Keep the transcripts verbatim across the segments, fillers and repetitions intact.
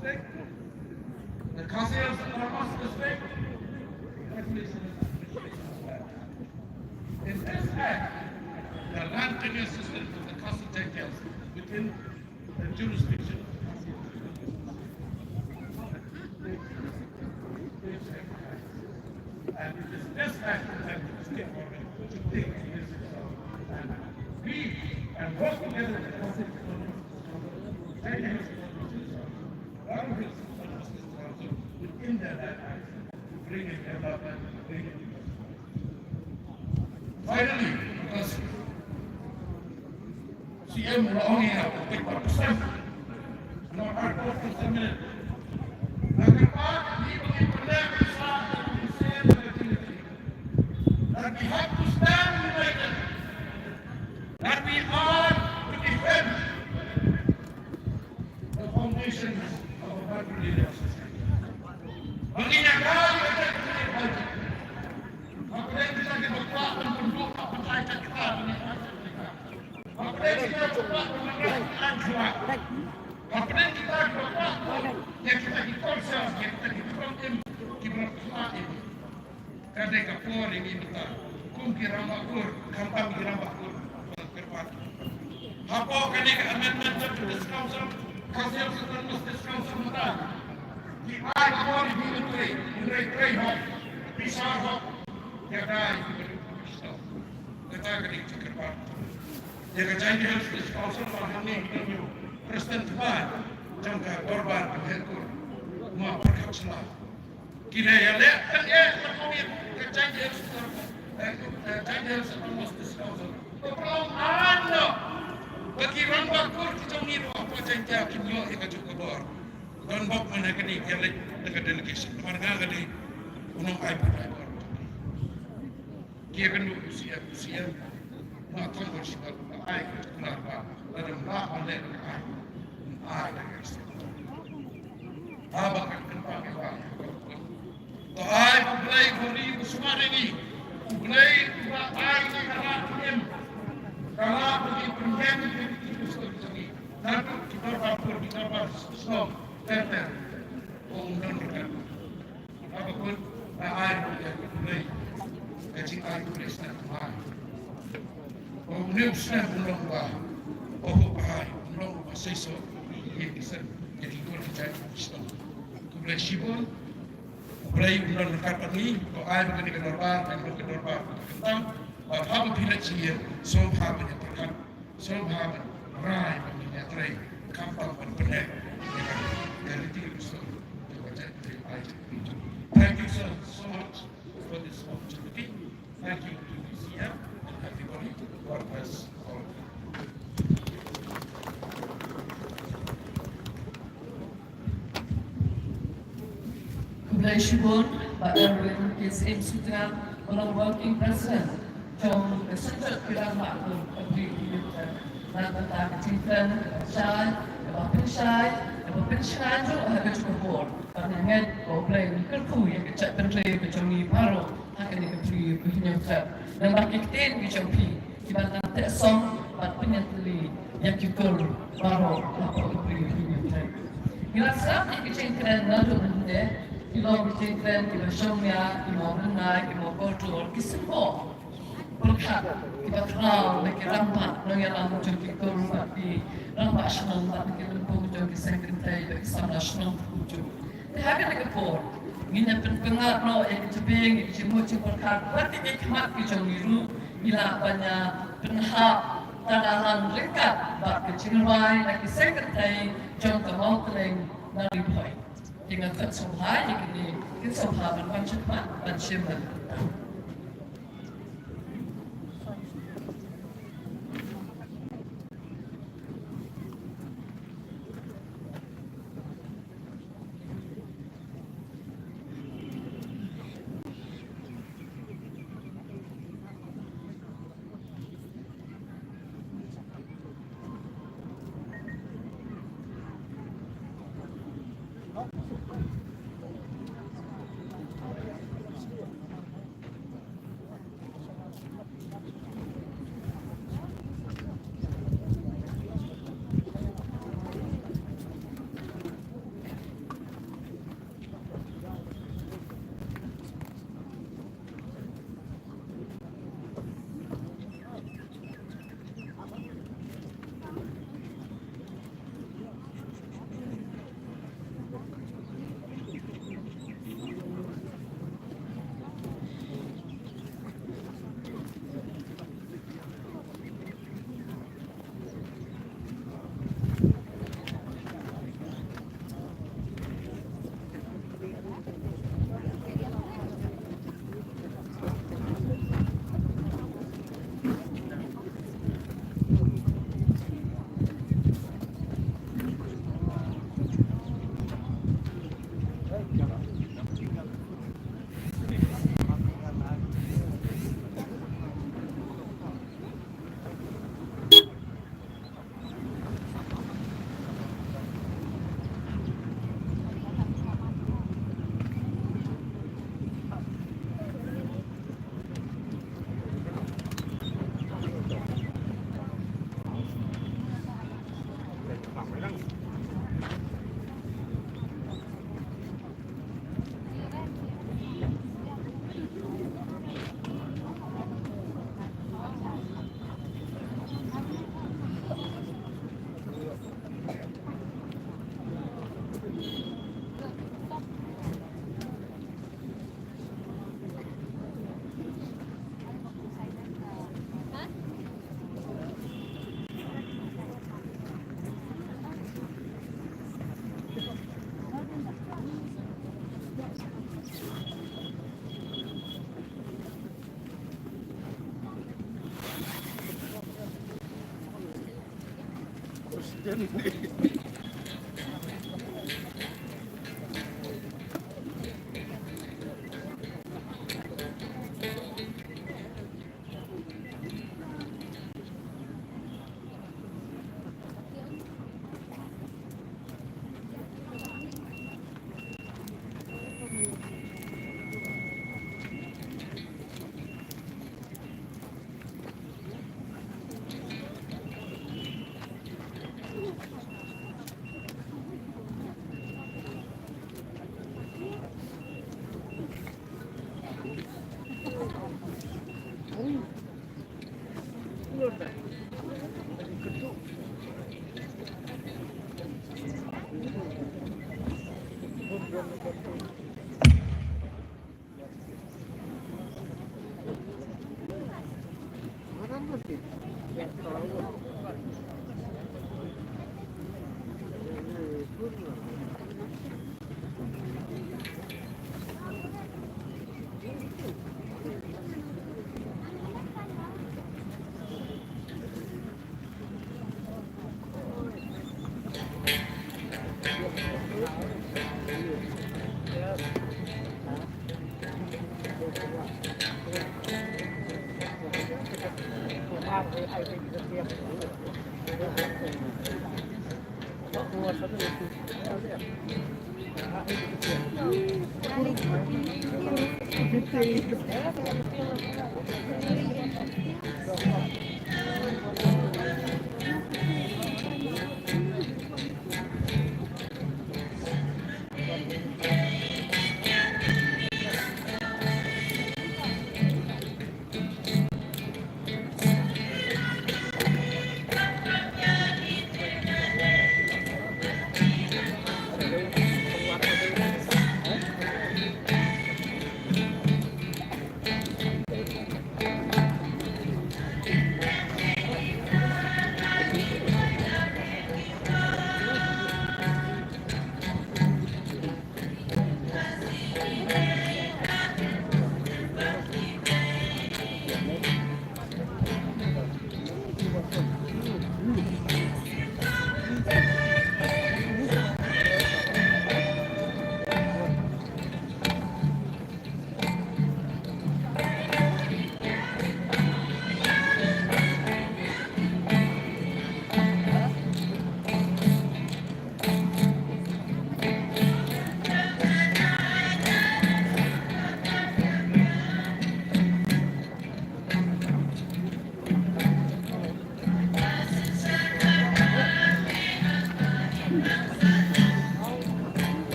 District, the Khasi Hills Autonomous District. In this act, the land tenure system of the Khasi Jaintia Hills within the jurisdiction of Khasi Hills. And it is this act that the state government should take seriously and we and work together with the Khasi Hills Autonomous District Council, Jaintia Hills Autonomous District Council, Garo Hills Autonomous District Council within their land rights to bring in development, bring in investment. Finally, because C M la ong ïa nga, take one percent. No, I go for a minute. Nga kyrpad ïa phi ba kin pynlong pisa, pynlong pisa, that we have to stand united, that we are to defend the foundations of a country leader. Ba ngin ïa ka ïa ka, hapdeng kita kiba kwah ban pynduh ka pynthai ka kita, hapdeng kita kiba kwah ban pynduh ka pynthai ka kita, hapdeng kita kiba kwah ïa kita ki council, ïa kita ki program, kiba kwah ïa Ka dei ka por ïa ngi mynta kum ki rangbah kur, khamtam ki rangbah kur, ba kyrpad. Hapoh kane ka amendment of this council, ka sel ka sel must this council mynta. Ki ai ka por ïa ngi mynta, hynrei trei hok, bishar hok, ïa ka dei ka dei ka dei ka kyrpad. Ïa ka Jaintia Hills District Council ba hangne ki don ïa u President Thymmai jong ka dorbar ka Heh Kur, ma Pyrkhat Shylla. Ki la ïaleh tang eh ka kongit ka Jaintia Hills, eh, eh, Jaintia Hills Autonomous District Council. Ka pynlong ai noh ba ki rangbah kur ki jong ngi ruh hapoh Jaintia kin ïoh ïa kajuh ka bor. Don bok man ha kane ka leit da ka delegation. Namar nga ka dei u nong ai bor ai bor. Ki ïakynduh u C M, u C M. Nga thong bor shibat ba ai ka jingkular ba lada ym lah ban leh ka ai. Ai ka ai. Haba ka kynpang ka ba. To ai ba U Blei ba ri ba sumar ïa ngi. U Blei uba ai ngi ka lad pynïeng. Ka lad ba ngi pynïeng ïa ki Khristan jong ngi. Naduh ki dorbar pur, ki dorbar shnong. Ter ter. Ong nang ka. Haba kut, nga ai ruh ïa U Blei ka jingai U Blei sngewthuh. Ba une u snem un long uba, ba u ai, un long uba seisoh ïa ki seng, ïa ki khun ki jait ki shnong. Khublei shibun. U Blei un don ryngkat bad ngi, to ai ba kane ka dorbar kan long ka dorbar kaba khamtam, bad haba phi leit sha ïing, sngewbha ban ïa pyrkhat. Sngewbha ban rai ban ïatrei khamtam ban pynleh ïa ka riti ka custom jong ka jaitbynriew Aiti. Thank you so, so much for this opportunity. Thank you to the C M and everybody. God bless all of you. Khublei shibun, Bah Erwin K. Syiem Sutra, u long Working President jong ka Synjuk ki Rangbah Kur ka Bri u Hynñiewtrep. Na ka bynta ka jingkren kaba shai, kaba pynshai, kaba pynshngaiñ ruh ha kajuh ka por. Bad nga ngeit ba U Blei un kyrkhu ïa ka jaitbynriew ka jong ngi baroh ha kane ka Bri u Hynñiewtrep. Namar ki ktien ki jong phi, kiba nang teh song bad pynïatylli ïa ki kur baroh hapoh ka Bri u Hynñiewtrep. Ngi la sngap ïa ki jingkren naduh mynne, ki long ki jingkren kiba shongnia, ki mawrynnai, ki mawkordor, ki symboh pyrkhat kiba khraw na ki rangbah nongïalam jong ki kur bad ki rangbah shnong bad na ki lympung jong ki seng kynthei bad ki samla shnong kumjuh. Te ha kane ka por ngin ïa pynpyngngad noh ïa ki jabieng, ïa ki jingmut jingpyrkhat bad ïa ki khmat ki jong ngi ruh, ngi lah ban ïa pynhap tang lang ryngkat bad ka jingrwai na ki seng kynthei jong ka Mawtleng na Ri Bhoi. Te nga khot sngewbha ïa kine kin sngewbha ban wan shakhmat ban shim ban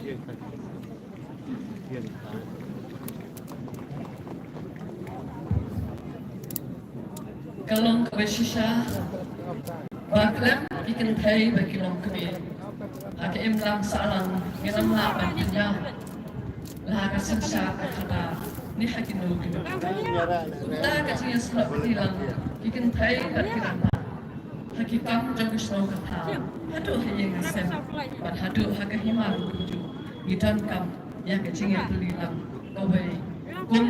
Ka long kaba shisha ba khlem ki kynthei ba ki long kmie ha ka imlang sahlang ngin ym lah ban pynïaid la ha ka synshar ka khadar ne ha kino kino. Kumta ka jingïasyllok kti lang ki kynthei bad ki rangbah ha ki kam jong ka shnong ka thaw, haduh ha ïing ha sem bad haduh ha ka hima ruh kumjuh, ngi donkam ïa ka jingïatylli lang kawei kum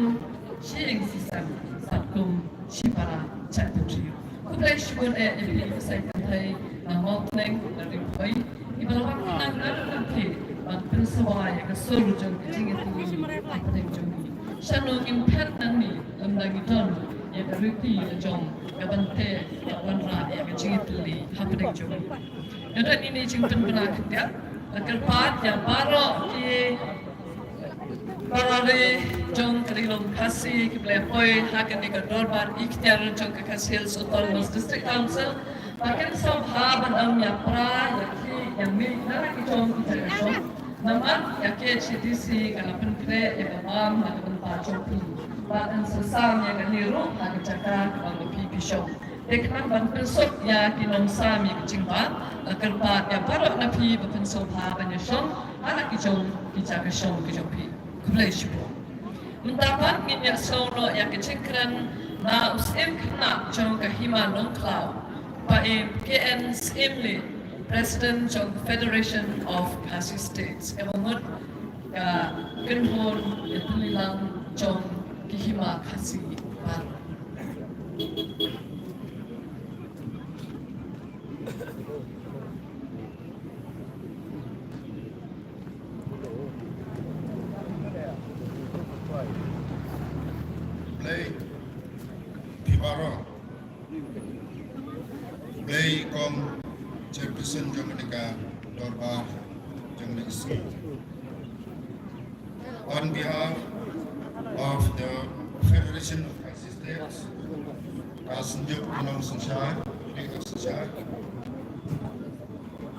shi ïing shi sem bad kum shi para jait bynriew. Khublei shibun eh ïa phi ki seng kynthei na Mawtneng na Ri Bhoi, kiba la wan khnang na ka phi ban pynsawa ïa ka sur jong ka jingïatylli hapdeng jong ngi. Shano ngin phet nangne lymda ngi don ïa ka riti la jong ka ban teh ka wanrah ïa ka jingïatylli hapdeng jong ngi. Ngi don ine i jingpynbna khyndiat, la kyrpad ïa baroh ki para ri jong ka Ri Lum Khasi kiba la poi ha kane ka dorbar ikhtiar jong ka Khasi Hills Autonomous District Council ba kin sngewbha ban ym ïa pra ïa ki ïa mih na ki jong ki jaka shong. Namar ïa K H A D C ka la pynkhreh ïa ka bam na ka bynta jong phi. Bad yn sa sam ïa kane ruh ha ka jaka kaba ma phi phi shong. Te khnang ban pynsuk ïa ki nongsam ïa ka jingbam, la kyrpad ïa baroh na phi ba pynsngewbha ban ïa shong ha la ki jong ki jaka shong ki jong phi. Khublei shibun. Mynta pat ngin ïa sngew noh ïa ka jingkren na u Syiem Khynnah jong ka Hima Nongkhlaw, Bah K N Syiemlieh, President jong ka Federation of Khasi States. Kaba mut ka kynhun ïatylli lang jong ki hima Khasi baroh. Khublei phi baroh. Khublei kong Chairperson jong kane ka dorbar jong kane ka sngi. On behalf of the Federation of Khasi States, ka Synjuk ki Nongsynshar, ki Nongsynshar,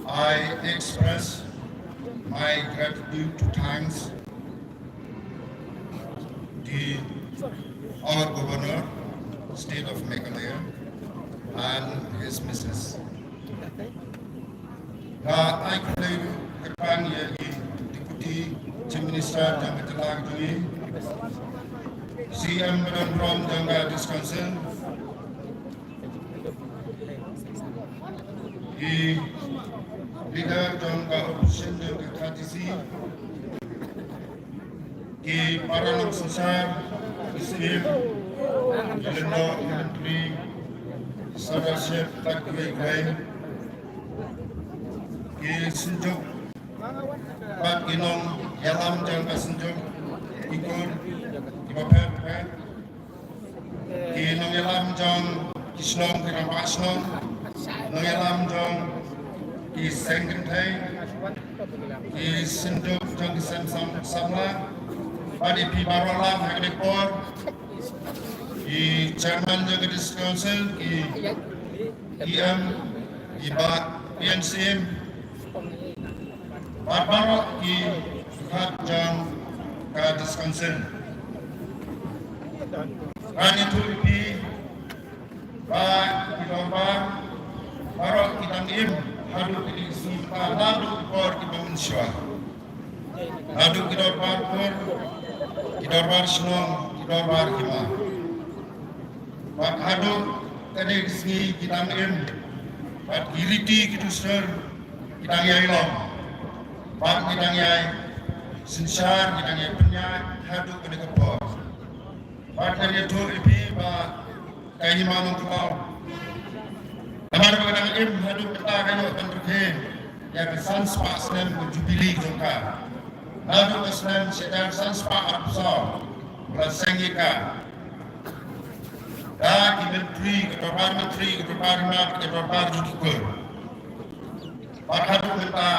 I express my gratitude to thanks the our Governor, State of Meghalaya, and his missus. Nga ai khublei kyrpang ïa i Deputy Chief Minister jong ka jylla ka jong i, C M ba don burom jong ka District Council, i leader jong ka opposition jong ka K H A D C, ki para nongsynshar, ki syiem, ki lyngdoh, ki myntri, ki sordar syiep bad kiwei kiwei, ki synjuk bad ki nongïalam jong ka synjuk, ki kur kiba pher pher, ki nongïalam jong ki shnong, ki rangbah shnong, nongïalam jong ki seng kynthei, ki synjuk jong ki seng sam-, samla, bad ïa phi baroh lang ha kane ka por, ki chairman jong ki district council, ki E M, ki bah P N C M, bad baroh ki dkhot jong ka district council. Ngan ïathuh ïa phi ba ki dorbar baroh ki dang im haduh kine ki sngi, naduh ki por kiba mynshuwa, naduh ki dorbar kur, ki dorbar shnong, ki dorbar hima. Bad haduh kane ka sngi ki dang im, bad ki riti ki dustur ki dang ïai long, bad ki dang ïai synshar, ki dang ïai pynïaid haduh kane ka por. Bad ngan ïathuh ïa phi ba ka Hima Nongkhlaw, namar ba ka dang im haduh katta, ka ïoh ban rakhe ïa ka san spah snem ka jubili jong ka. Naduh ka snem shi hajar san spah arphew saw ba la seng ïa ka da ki myntri, ka dorbar myntri, ka dorbar hima, ka dorbar jong ki kur. Bad haduh mynta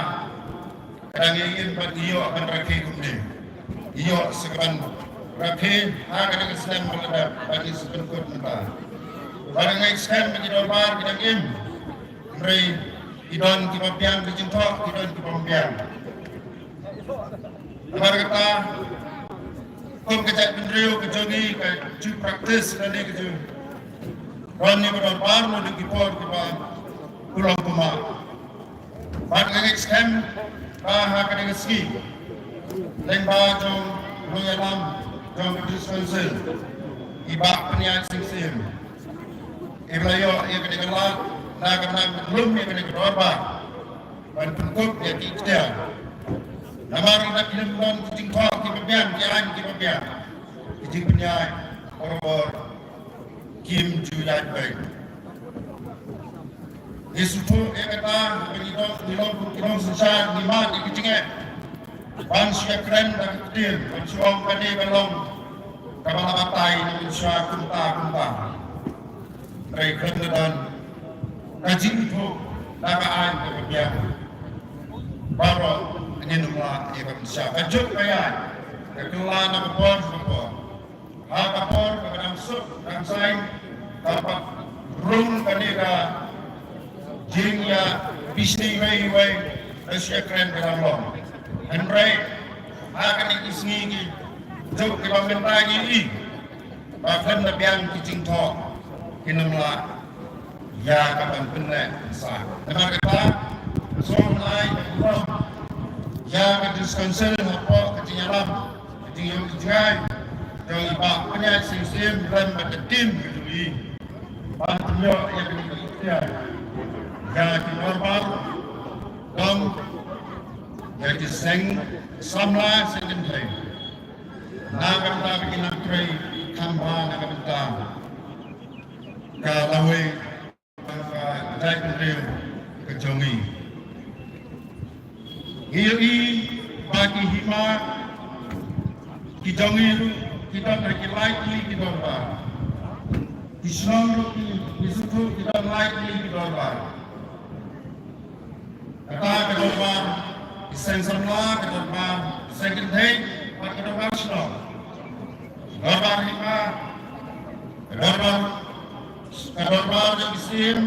ka dang ïai im bad ngi ïoh ban rakhe kumne. Ngi ïoh sa ka ban rakhe ha kane ka snem ba la dep bad ngi sa pynkut mynta. Bad nga ngeit skhem ba ki dorbar ki dang im. Hynrei ki don kiba biang ka jingthoh, ki don kiba ym biang. Namar kata, kum ka jaitbynriew ka jong ngi ka ju practice lane ka ju don ïa ka dorbar naduh ki por kiba u long kumba. Bad nga ngeit skhem ba ha kane ka sngi, lyngba jong u nongïalam jong ka District Council, i Bah Pynïaid Sing Syiem, i ba la ïoh ïa kane ka lad na ka bynta ban lum ïa kane ka dorbar ban pynkup ïa ki ktien. Namar lada kim don ki jingthoh kiba biang, ki aiñ kiba biang, ki jingpynïaid barabor kim ju ïaid beit. Ngi sngewthuh ïa kata, ba ngi dang, ngi long kum ki nongsynshar, ngi mad ïa ka jingeh ban shu ïakren da ka ktien, ban shu ong kane ka long kaba la batai na mynshuwa kumta kumta. Hynrei khlem da don ka jingithuh da ka aiñ kaba biang, baroh ngin ym lah ïa ka mynshuwa. Ka juk ka ïaid ka kylla na ka por sha ka por. Ha ka por kaba dang suk dang saiñ, kaba rung kane ka jingïabishni iwei ïa iwei, ka shu ïakren ka dang long. Hynrei ha kane ki sngi ki juk kiba mynta ngi ïohi ba khlem da biang ki jingthoh, kin ym lah ïa ka ban pynleh pynsan. Namar kata, sngewbha ai ïa ka District Council hapoh ka jingïalam, ka jingïohi jngai jong i Bah Pynïaid Sing Syiem lem bad ka team ka jong i, ban pynïoh ïa ka jingïohi ïa ki dorbar, dong ïa ki seng samla seng kynthei. Na ka bynta ba kin nang trei kham bha na ka bynta ka lawei ka jaitbynriew ka jong ngi. Ngi ïohi ba ki hima ki jong ngi ruh ki don ha ki lai tylli ki dorbar. Ki shnong ruh ki, ki suthu ki don lai tylli ki dorbar. Kata ka dorbar ki seng samla, ka dorbar ki seng kynthei, bad ka dorbar shnong. Dorbar hima, ka dorbar, ka dorbar jong ki syiem,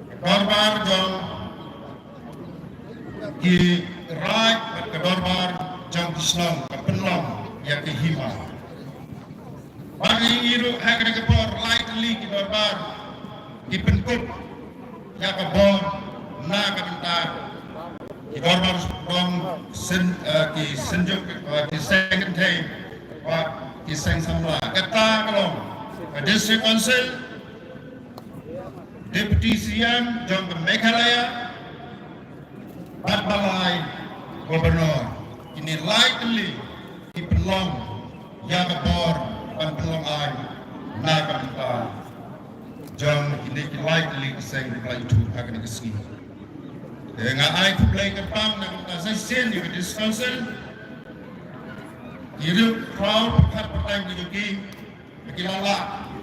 ka dorbar jong ki raid, bad ka dorbar jong ki shnong, ka pynlong ïa ki hima. Bad ngi ïohi ruh ha kane ka por lai tylli ki dorbar ki pynkup ïa ka bor na ka bynta ki dorbar shnong, seng, eh, ki seng juk, eh, ki seng kynthei, bad ki seng samla. Kata ka long ka District Council, Deputy C M jong ka Meghalaya, bad ba lai Governor, kine lai tylli ki pynlong ïa ka bor ban pynlong aiñ na ka bynta jong kine ki lai tylli ki seng kiba la ïathuh ha kane ka sngi. Te nga ai khublei kyrpang na ka bynta sa shisien ïa ka District Council, ki riew khraw pyrkhat pyrtaiñ ki jong ki, ba ki la lah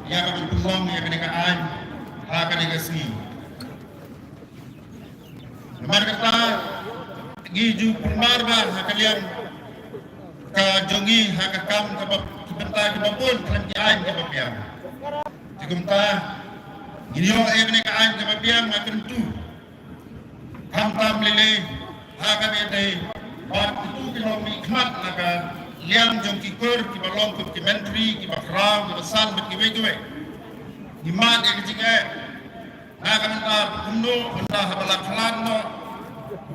ïa ka ban pynlong ïa kane ka aiñ ha kane ka sngi. Namar kata ngi ju pynmar ba ha ka liang ka jong ngi ha ka kam kaba ki bynta kiba bun khlem ki aiñ kiba biang. Te kumta ngin ïoh ïa kane ka aiñ kaba biang, nga kyntu. Khamtam lei lei ha kaba ïadei bad kito ki nongmihkhmat na ka liang jong ki kur kiba long kum ki myntri, kiba khraw, kiba san bad kiwei kiwei. Ngi mad ïa ka jingeh. Na ka bynta kumno, bynta haba la khlad noh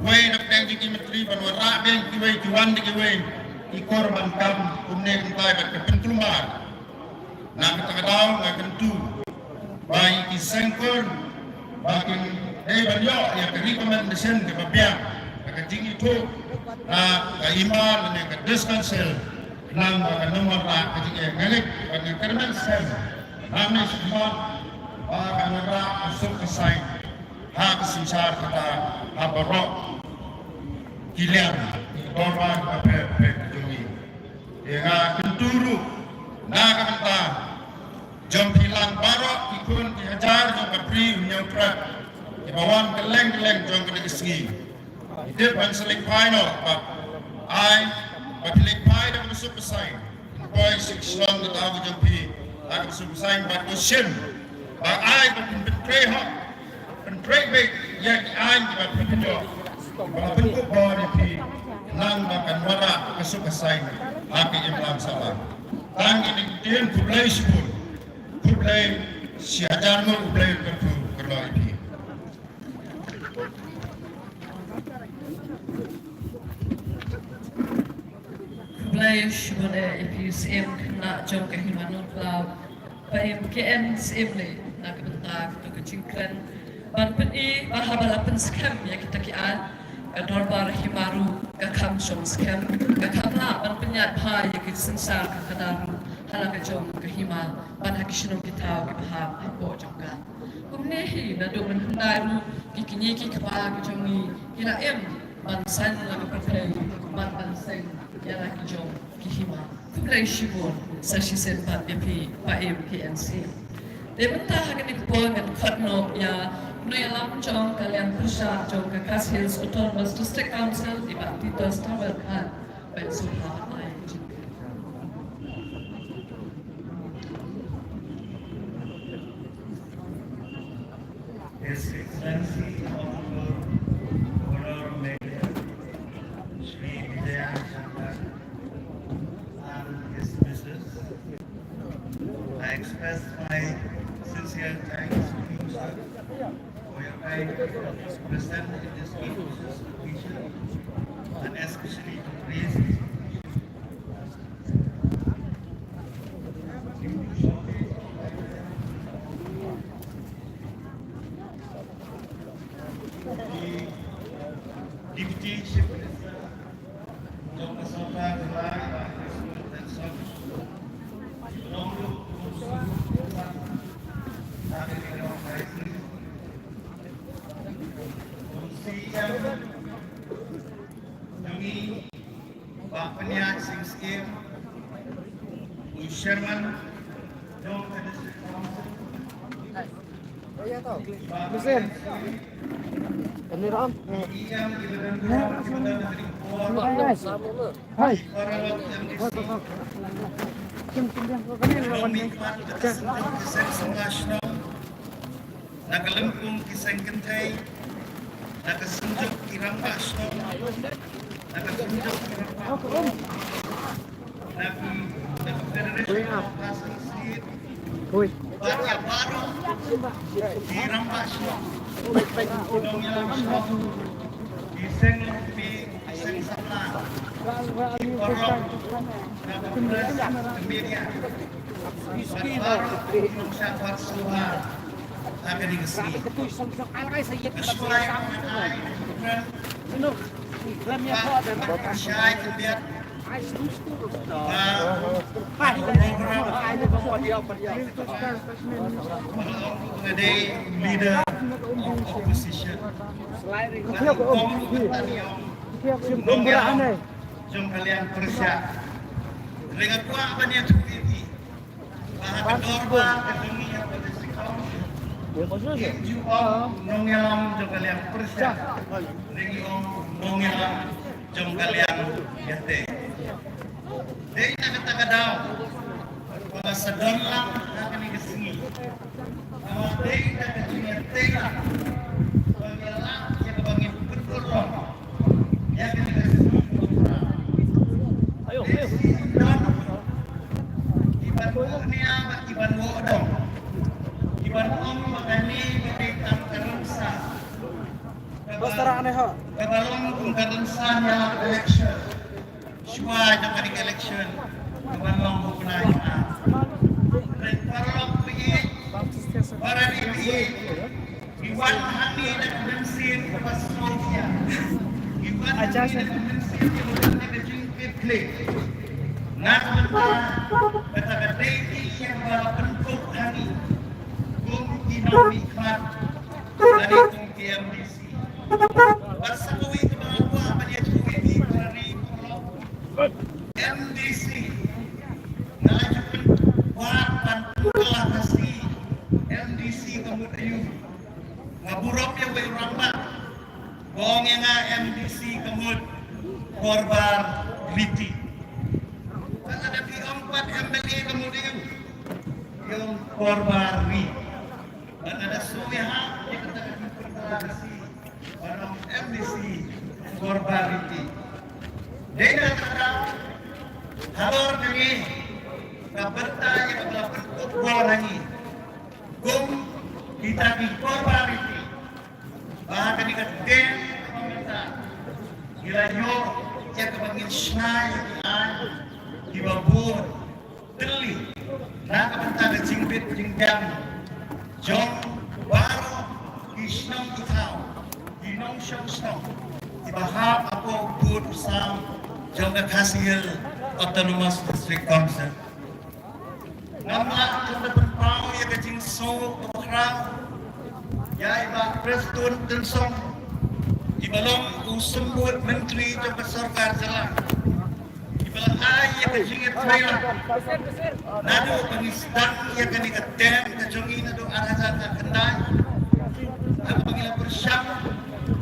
uwei na pdeng jong ki myntri ban wanrah biang kiwei, ki wan da kiwei ki kur ban kam, kumne kumtai bad ka pynkulmar. Na kata ka daw nga kyntu ba ïa ki seng kur ba kin dei ban ïoh ïa ka recommendation kaba biang, ka jingithuh na ka hima lane ka District Council, khnang ba kan ym wanrah ka jingeh. Nga ngeit bad nga kyrmen skhem, nangne shakhmat ba kan wanrah ka suk ka saiñ ha ka synshar kata ha baroh ki liang, ki dorbar bapher bapher ki jong ngi. Te nga kyntu ruh na ka bynta jong phi lang baroh ki khun ki hajar jong ka Bri u Hynñiewtrep kiba wan kylleng kylleng jong kane ka sngi. Ngi tip ban sa leit phai noh, bad ai ba phi leit phai da kaba suk ba saiñ. Poi sha ki shnong ki thaw ki jong phi da kaba suk ba saiñ, bad to shim, bad ai ba phin pyntrei hok, pyntrei beit ïa ki aiñ kiba phi pynïoh, ba la pynkup bor ïa phi. nang ba kan wanrah ka suk ka saiñ ha ka imlang sahlang. Tang ïa kine ki ktien, khublei shibun. Khublei shihajar nguh, U Blei un kyrkhu kyrdoh ïa phi. Khublei shibun ïa phi Syiem khynnah jong ka Hima Nongkhlaw. Ba im K N Syiem lei na ka bynta kata ka jingkren ban pyni ba haba la pynskhem ïa kita ki aiñ, ka dorbar hima ruh ka kham shong skhem, ka kham lah ban pynïaid bha ïa ki synsar ka khadar ruh ha la ka jong ka hima bad ha ki shnong ki thaw kiba hap hapoh jong ka. Kumne hi naduh mynhyndai ruh ki kñi ki kpa ki jong ngi ki la im ban saiñ la ka pyrthei bad ban seng ïa la ki jong ki hima. Khublei shibun sa shisien pat ïa phi Paiem K N Syiem. Te mynta ha kane ka por ngan khot noh ïa u nongïalam jong ka liang pyrshah jong ka Khasi Hills Autonomous District Council, i Bah Titos Tharwelkhat, ban sngewbha ai ka jingkren. His Excellency Honorable Governor Meghalaya, Shri Vijay Shankar, and his missus. I express my sincere thanks to you, sir, for your kind presence in this auspicious occasion, and especially to praise the Deputy Chief Minister, Doctor Santha Gulai, Bah Pynïaid Sing Syiem, u Chairman jong ka District Council. Kamera on. Hai. Na ka lympung ki seng kynthei, na ka synjuk ki rangbah shnong, na ka synjuk ki rangbah, na ki, na ka Federation of Khasi State, bad ïa baroh ki rangbah shnong, ki nongïalam shnong, ki seng lehse, ki seng samla, ki paralok, na ka press, ka media. Leader of opposition. Jong ka liang pyrshah. Nga kwah ban ïathuh ïa phi ba ha ka dorbar ka jong ngi ha ka district, ngim ju ong nongïalam jong ka liang pyrshah, ngi ong nongïalam jong ka liang ïatei. Dei na kata ka daw ba nga sa don lang ha kane ka sngi. Dei na ka jingïatei lang ba ngi lah ïa kaba ngin pynurlong ïa kane ka sngi. Ayo, ayo. Ki ban ong nia bad ki ban ong dong. Ki ban ong ba kane ka dei tang ka rynsan. Kaba long kum ka rynsan ïa la election. Shuwa jong kane ka election ka ban long u bnai. Hynrei paralok ba ïeit, para ri ba ïeit, ngi wan hangne da ka mynsiem kaba sngewsih. Ngi wan hangne da ka mynsiem kaba don da ka jingkitkhlieh. Nga kynmaw kata ka dei kaba la pynkup hangne kum ki nongmihkhmat lane kum ki M D C. Bad sa kawei kaba nga kwah ban ïathuh ïa phi para ri para lok. M D C. Nga la ju pynwad ban pynkylla Khasi. M D C ka mut aïu? Nga burom ïa uwei u rangbah ba ong ïa nga M D C ka mut Korbar Riti. Bad lada phi ong pat M L A ka mut aïu? Phi ong Korbar Ri. Bad lada sngewbha ïa kata ka jingpynkylla Khasi, ban ong M D C Korbar Riti. Dei na kata ka daw, halor kane ka bynta ïa kaba la pynkup bor ha ngi kum kita ki korban riti, ba ha kane ka ktien kaba mynta ngi la ïoh ïa kaba ngin shna ïa ki aiñ kiba bun tylli na ka bynta ka jingbit jingbiang jong baroh ki shnong ki thaw, ki nongshong shnong kiba hap hapoh u bud u sam jong ka Khasi Hills Autonomous District Council. Ngam lah shuh ban pynpaw ïa ka jingsngew kaba khraw ïa i Bah Prestone Tynsong, iba long u Symbud Myntri jong ka Sorkar Jylla, iba la ai ïa ka jingïatreilang naduh ba ngi sdang ïa kane ka term ka jong ngi naduh ar hajar khyndai, ha kaba ngi la pyrshang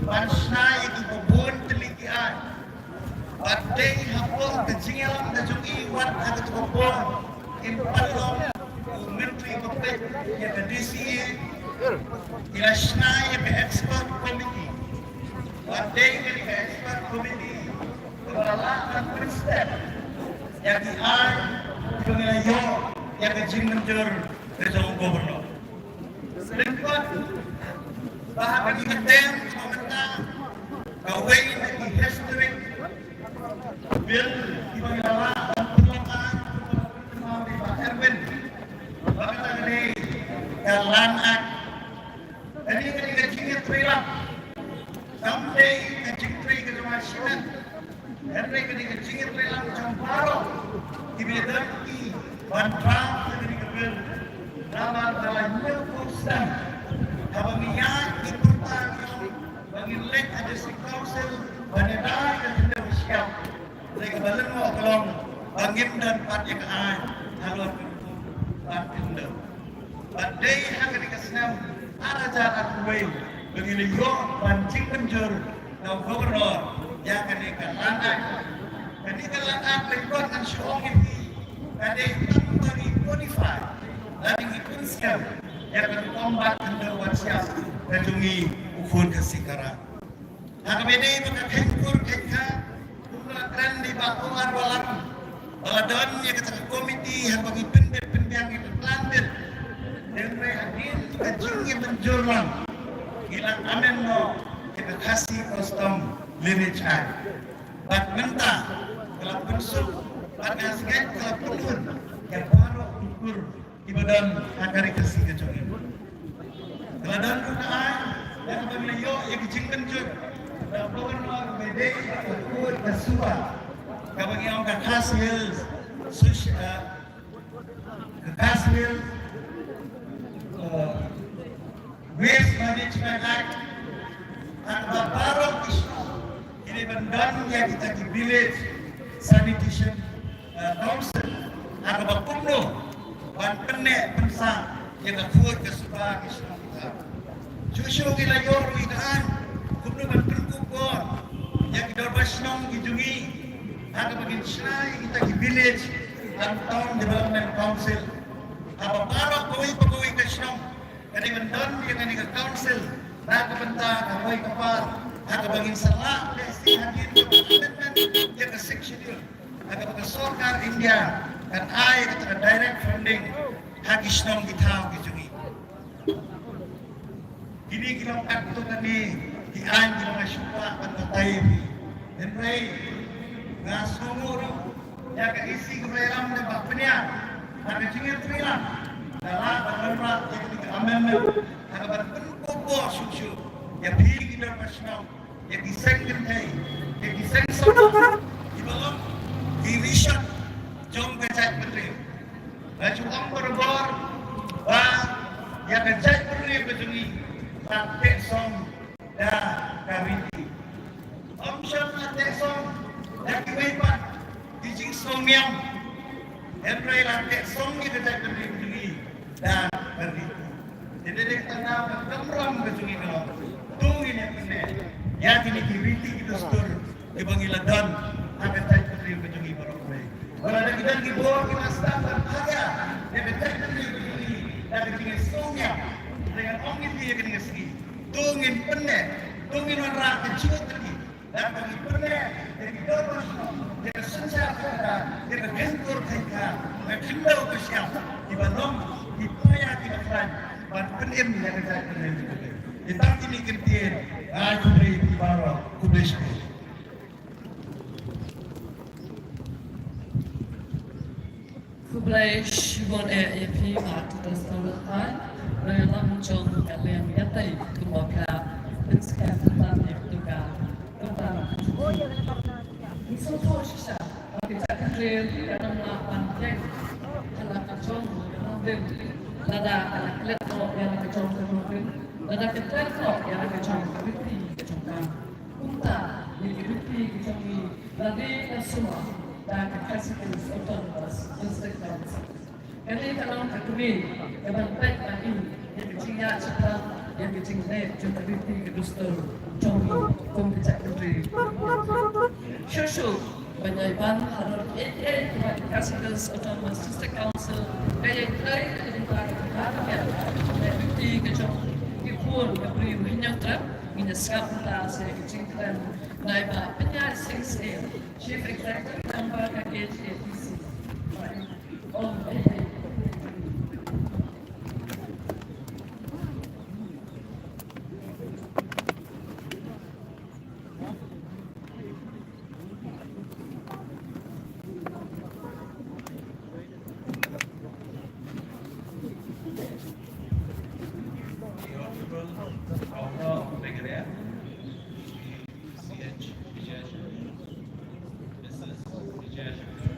ban shna ïa kiba bun tylli ki aiñ. Bad dei hapoh ka jingïalam ka jong i, wat ha kato ka por im pat long u Myntri ba peit ïa ka D C A, i la shna ïa ka expert committee. Bad dei kane ka expert committee kaba la lah ban pynstep ïa ki aiñ kiba ngi la ïoh ïa ka jingmynjur ka jong u Governor. Lyngkot ba ha kane ka term kaba mynta, kawei na ki historic bill kiba ngi la lah ban pynlong aiñ, kumba la pynpaw da i Bah Erwin, ba kata ka dei ka Land Act. Kane ka dei ka jingïatreilang, kam dei ka jingtrei ka jong nga shimet. Hynrei ka dei ka jingïatreilang jong baroh kiba ïadon ki ban draft ïa kane ka bill. Namar ba la hynñiewphew snem haba ngi ïaid ki pyrta, ngi ong ba ngin leit ha District Council ban ïada ïa ka khyndew ka shyiap. Hynrei kaba lyngngoh ka long ba ngim don pat ïa ka aiñ halor ka rukom ban khyndew. Bad dei ha kane ka snem ar hajar arphew wei ba ngi la ïoh ban jingmynjur na u Governor ïa kane ka Land Act. Kane ka Land Act, lyngkot ngan shu ong ïa phi, ka dei tang ba ngi codify lane ngi pynskhem ïa ka rukom bat khyndew bat shyiap ka jong ngi, u khun Khasi Khara. Ha kaba dei ba ka kheiñ kur kheiñ kha, kumba la kren da i Bah O R Wallam, ba la don ïa kata ka komiti ha kaba ngi pynbit pynbiang ïa ka plan bill. Hynrei hadien ka jingïamynjur lang, ngi la amend noh ïa ka Khasi Custom Lineage Act. Bad mynta ka la pynsuk, bad nga sngew ka la pynhun ïa baroh ki kur kiba don ha ka ri Khasi ka jong ngi. Ka la don ruh ka aiñ, ïa kaba ngi la ïoh ïa ka jingmynjur na u Governor, ba dei ka Code ka suba, kaba ngi ong ka Khasi Hills Soci-, eh, ka Khasi Hills, eh, Waste Management Act, ha kaba baroh ki shnong ki dei ban don ïa kita ki Village Sanitation, eh, Council, ha kaba kumno ban pynneh pynsah ïa ka khuid ka suba ki shnong kita. Shuh shuh ngi la ïoh ruh ïa ka aiñ kumno ban pynkup bor ïa ki dorbar shnong ki jong ngi, ha kaba ngin shna ïa kita ki Village and Town Development Council, ha kaba baroh kawei pa kawei ka shnong ka dei ban don ïa kane ka council na ka bynta ka roi ka par, ha kaba ngin sa lah lehse hadien ka commitment ïa ka Sixth Schedule, ha kaba ka sorkar India kan ai kata ka direct funding ha ki shnong ki thaw ki jong ngi. Kine ki long katto katne ki aiñ kiba nga shu kwah ban batai ïa phi. Hynrei nga sngewnguh ruh ïa ka E C kaba ïalam da i Bah Pynïar, ha ka jingïatreilang, da lah ban wanrah ïa kane ka amendment ha kaba pynkup bor shuh shuh ïa phi ki dorbar shnong, ïa ki seng kynthei, ïa ki seng samla, kiba long ki rishot jong ka jaitbynriew. Nga ju ong barabor ba ïa ka jaitbynriew ka jong ngi la teh song da ka riti. Ym shym la teh song da kiwei pat ki jingsngewniam, hynrei la teh song ïa ka jaitbynriew ka jong ngi da ka riti. Te dei ka tnat ka kamram ka jong ngi ka long, to ngin ïa pynneh ïa kine ki riti ki dustur kiba ngi la don ha ka jaitbynriew ka jong ngi baroh kawei. Ba lada ki don ki bor kiba sdang ban pharia ïa ka jaitbynriew ka jong ngi da ka jingsngewniam, te ngan ong ïa phi ïa kane ka sngi, to ngin pynneh, to ngin wanrah ka jingkyrkhu. Lada ngi pynleh ïa ki dohnud shnong, ïa ka synshar synshar, ïa ka khyntur khynka, ka khyndew ka shyiap, kiba long ki paia kiba khlaiñ ban pynim ïa ka jaitbynriew jong ngi. Ïa kata kine ki ktien, ai khublei ïa phi baroh, khublei shibun. Khublei shibun eh ïa phi Bah Titus Kynrad. Nongïalam jong ka liang ïatai kumba phi la pynskhem bynta ïa ka dukan. Kumta ngi sngewthuh shisha ba ka jaitbynriew ka nang lah ban ïeng ha la ka jong ka nongrim lada ka la klet noh ïa la ka jong ka nongrim, lada ka klet noh ïa la ka jong ka riti ka jong ka. Kumta ïa ki riti ki jong ngi la dei ban sumar da ka Khasi Hills Autonomous District Council. Kane ka long ka kmie kaban peit ban im ïa ka jingïaid shaphang ïa ka jingleh jong ka riti ka dustur jong ngi kum ka jaitbynriew. Shuh shuh ban ïai ban halor kiei kiei kiba ka Khasi Hills Autonomous District Council ka ïai trei ka jingtrei ka jingtrei ka riti ka jong ki khun ka briew Hynñiewtrep. Ngin ïa sngap mynta sa ïa ka jingkren na i Bah Pynïaid Sing Syiem, Chief Executive Member ka K H A D C. Om. The Honorable Governor of Meghalaya, Shri C H Vijayashankar, Missus Vijayashankar,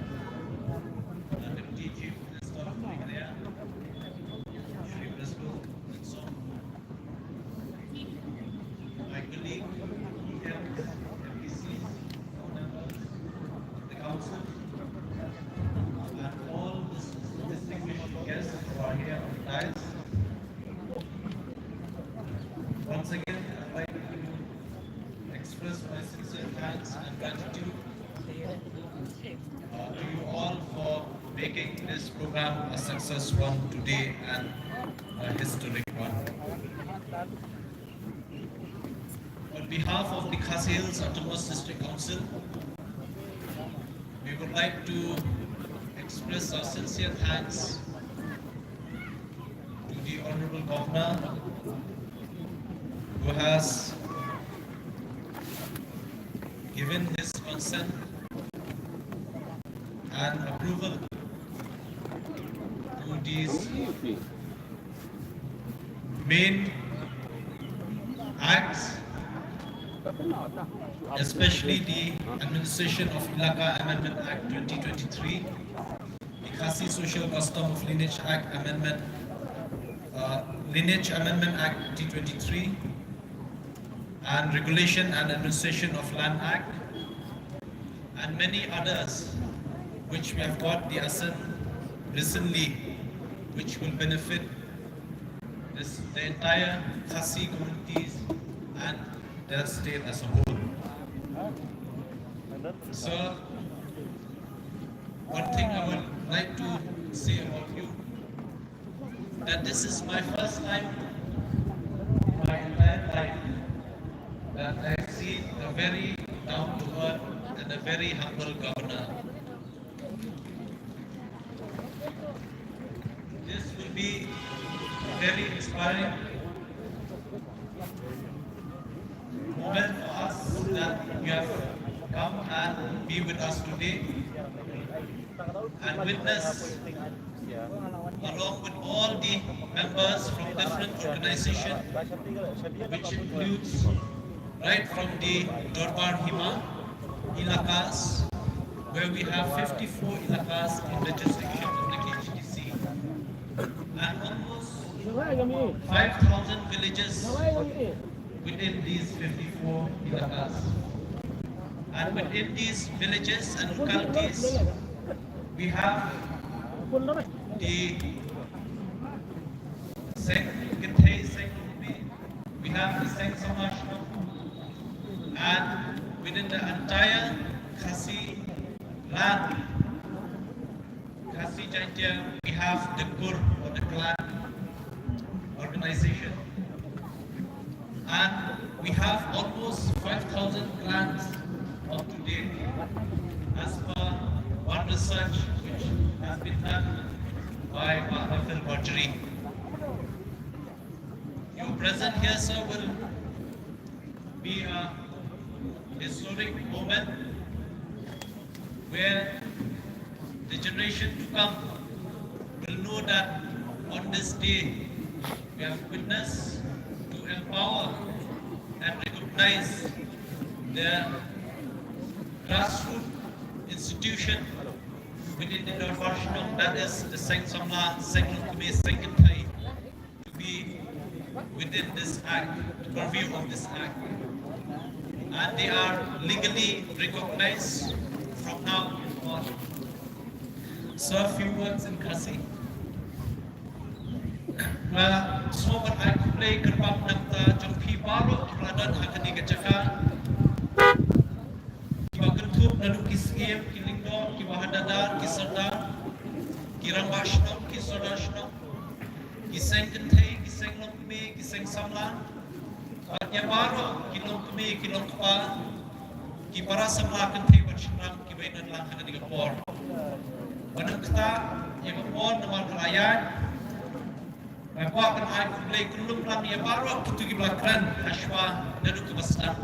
the Deputy Chief Minister of Meghalaya, Shri Prestone Tynsong, my colleague, E Ms, M D Cs, members of the council, and all dis-, distinguished guests who are here on the dais. Once again, I'd like to express my sincere thanks and gratitude, uh, to you all for making this program a success one today and a historic one. On behalf of the Khasi Hills Autonomous District Council, we would like to express our sincere thanks to the Honorable Governor, who has given his consent and approval to these main acts, especially the Administration of Elaka Amendment Act twenty twenty-three, the Khasi Social Custom of Lineage Act Amendment, uh, Lineage Amendment Act twenty twenty-three, and Regulation and Administration of Land Act, and many others which we have got the assent recently, which will benefit this, the entire Khasi communities and Dale State as a whole. So, one thing I would like to say about you, that this is my first time in my entire life that I've seen a very down-to-earth and a very humble governor. This will be a very inspiring moment for us that you have come and be with us today and witness, along with all the members from different organizations, which includes right from the Dorbar Hima elakas, where we have fifty-four elakas in the jurisdiction of the K H A D C, and almost five thousand villages within these fifty-four elakas. And within these villages and localities, we have the Seng Kynthei, Seng Lumbi, we have the Seng Samaj, and within the entire Khasi land, Khasi Jaintia, we have the Kur or the clan organization. And We have almost five thousand grants up to date, as per one research which has been done by Professor Marjorie. Your present here, sir, will be a historic moment where the generation to come will know that on this day we have witnessed to empower and recognize the grassroots institution within the Dorbar Shnong, that is the Seng Samla, Seng Longkmie, Seng Kynthei, to be within this act, the purview of this act. And they are legally recognized from now on. So, a few words in Khasi. Nga sngewbha ban ai khublei kyrpang na ka bynta jong phi baroh kiba don ha kane ka jaka, kiba kynthup naduh ki syiem, ki lyngdoh, ki bahadar, ki sordar, ki rangbah shnong, ki sordar shnong, ki seng kynthei, ki seng longkmie, ki seng samla, bad ïa baroh ki longkmie, ki longkpa, ki para samla kynthei bad shynrang kiba ïaid lang ha kane ka por. Ban ym ktah ïa ka por namar ka la ïaid, nga kwah ban ai khublei kyllum lang ïa baroh kito kiba la kren hashwa naduh kaba sdang.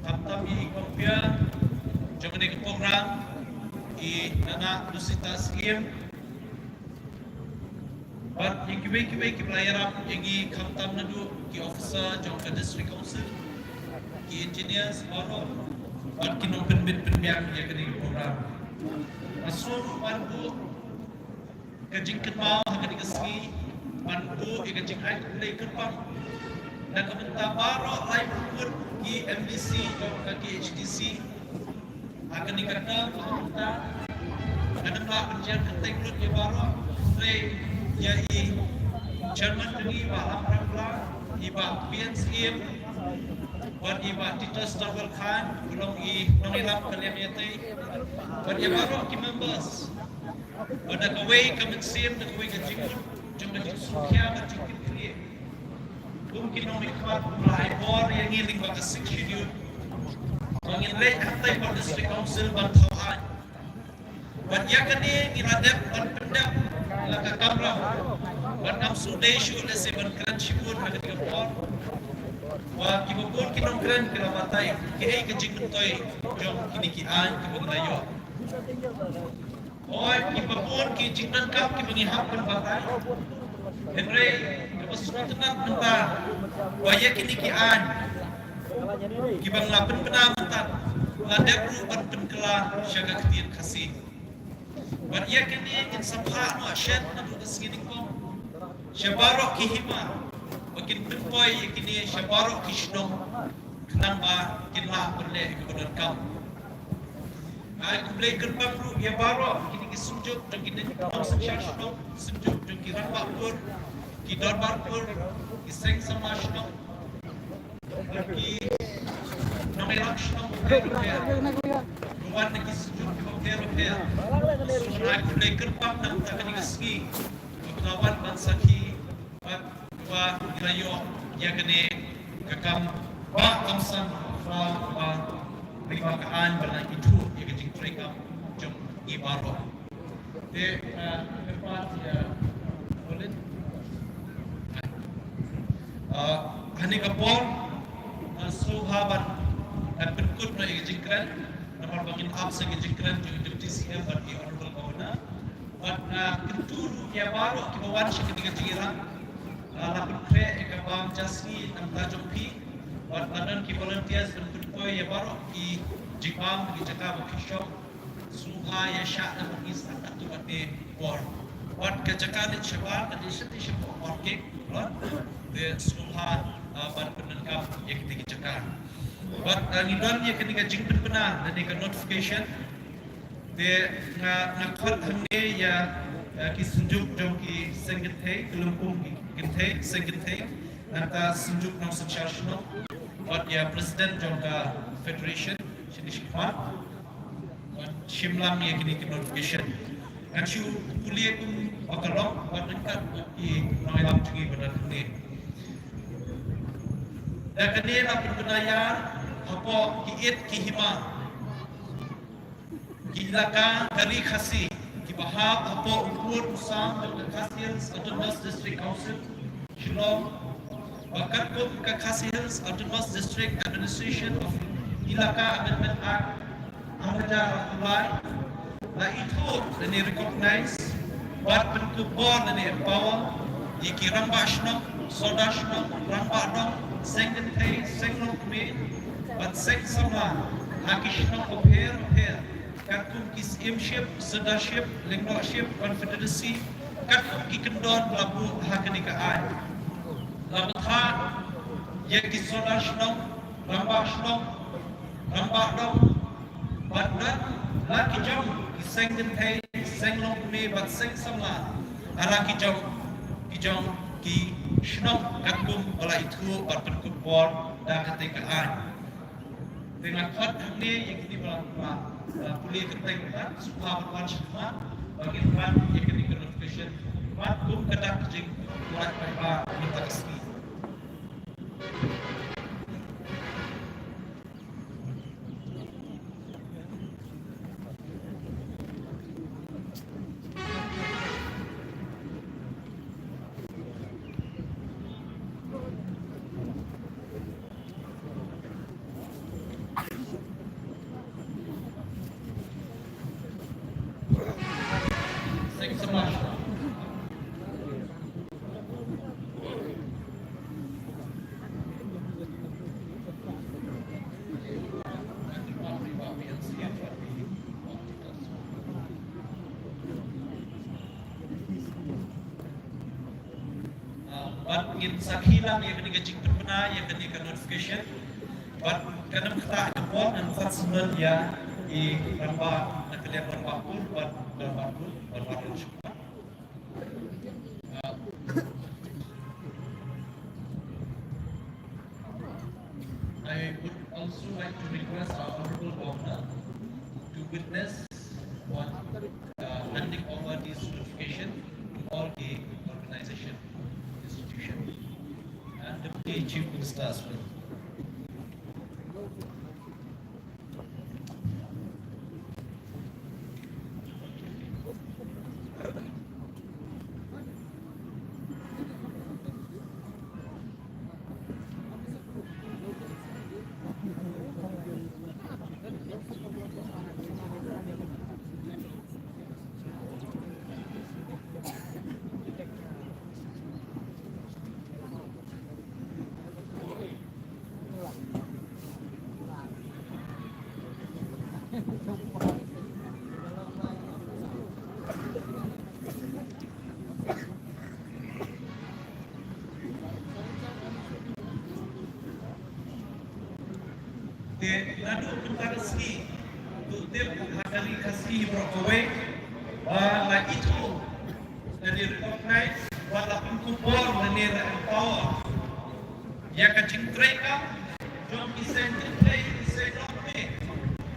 Khamtam ïa i kongpïa jong kane ka program, i Nana Lucita Syiem, bad ïa kiwei kiwei kiba la ïarap ïa ngi, khamtam naduh ki officer jong ka District Council, ki engineers baroh, bad ki nongpynbit pynbiang ïa kane ka program. Nga sngewbha ban buh ka jingkynmaw ha kane ka sngi, ban buh ïa ka jingai khublei kyrpang na ka bynta baroh lai phew ngut ki M D C jong ka K H D C. Ha kane ka term ka bynta, nga dang lah ban jia kynthei lut ïa baroh, hynrei ïa i chairman jong ngi, i Bah Lamprap Blah, i Bah P N Syiem, bad i Bah Titus Tarbal Khan, u long i nongïalam ka liang ïatei, bad ïa baroh ki members. Bad da kawei ka mynsiem, da kawei ka jingmut jong ka jingsngewkhia bad jingkitkhlieh, kum ki nongmihkhmat, kum la ai bor ïa ngi lyngba ka Sixth Schedule ba ngin leit hangtai bad District Council ban thaw aiñ. Bad ïa kane ngi la dep ban pyndep la ka kamram, bad ngam sngewdei shuh lehse ban kren shibun ha kane ka por. Ba kiba bun ki nongkren ki la batai kaei ka jingmyntoi jong kine ki aiñ kiba ngi la ïoh. Hooid, kiba bun ki jingdonkam kiba ngi hap ban batai. Hynrei kaba sngewtynnat mynta ba ïa kine ki aiñ kiba ngi la pynbna mynta, la dep ruh ban pynkylla sha ka ktien Khasi. Bad ïa kine ngin sa phah noh shen naduh ka sngi nyngkong sha baroh ki hima, ba kin pynpoi ïa kine sha baroh ki shnong, khnang ba kin lah ban leh ïa kaba donkam. Nga ai khublei kyrpang ruh ïa baroh kine ki synjuk jong ki nongsynshar shnong, synjuk jong ki rangbah pur, ki dorbar pur, ki seng samla shnong, ki nongïalam shnong bapher bapher, ki wan na ki synjuk bapher bapher. Nga ai khublei kyrpang na ka bynta kane ka sngi ba phi la wan ban sakhi bad ba ngi la ïoh ïa kane ka kam ba kam san ba ba ri ba ka aiñ ba la ithuh ïa ka jingtrei kam jong ngi baroh. Te, ah, kyrpad ïa Colin. Ah, ha kane ka por, ah, sngewbha ban, ah, pynkut noh ïa ka jingkren namar ba ngin ap sa ka jingkren jong i Deputy C M bad i Honourable Governor. Bad, ah, kyntu ruh ïa baroh kiba wan sha kane ka jingïalang. Ah, la pynkhreh ïa ka bam jasngi na ka bynta jong phi. Bad la don ki volunteers ban pynpoi ïa baroh ki jingbam ha ki jaka ba phi shong. Sngewbha ïa shah na ka bynta katto katne por. Wat ka jaka leit shabar ka dei shatei shapoh parking lot. Te sngewbha, ah, ban pyndonkam ïa kitei ki jaka. Wat, ah, ngi don ïa kane ka jingpynbna lane ka notification. Te nga, nga khot hangne ïa, ah, ki synjuk jong ki seng kynthei, ki lympung ki kynthei, seng kynthei. Nangta synjuk nongsynshar shnong. Wat ïa president jong ka federation, shini shi khmat. Wat shim lang ïa kine ki notification. Ngan shu pule kumba ka long, wat ryngkat bad ki nongïalam jong ngi ba don hangne. Da kane la pynbna ïa hapoh ki ïit ki hima, ki ilaka ka Ri Khasi, kiba hap hapoh u pud u sam jong ka Khasi Hills Autonomous District Council, Shillong, ba katkum ka Khasi Hills Autonomous District Administration of Ilaka Amendment Act, ar hajar arphew lai, la ithuh lane recognize bad pynkup bor lane empower ïa ki rangbah shnong, sordar shnong, rangbah dong, seng kynthei, seng longkmie bad seng samla ha ki shnong bapher bapher, katkum ki syiemship, sirdarship, lyngdohship, confederacy, katkum ki kyndon ba la buh ha kane ka aiñ. La bthah ïa ki sordar shnong, rangbah shnong, rangbah dong, bad la ki jong ki seng kynthei, seng longkmie bad seng samla ha la ki jong ki jong ki shnong, katkum ba la ithuh bad pynkup bor da katei ka aiñ. Te nga khot hangne ïa kine ba la, ba la pule kyrteng, ba sngewbha ban wan sha khmat ba ngin wan ïa kane ka notification bad kum ka dak ka jingpynlait paidbah mynta ka sngi. Thanks so much. Ah, bad ngin sakhi lang ïa kane ka jingpynbna ïa kane ka notification. Bad kan ym ktah ka por, ngan khot sngewbha ïa i rangbah na ka liang rangbah pur bad rangbah pur bad rangbah pur. Uh, I would also like to request our Honorable Governor to witness on, uh, handing over this notification to all the organization, institution, and Deputy Chief Minister as well. Te naduh mynta ka sngi, to tip ha ka Ri Khasi baroh kawei, ba la ithuh, la recognize, ba la pynkup bor, la empower ïa ka jingtrei kam jong ki seng kynthei, ki seng longkmie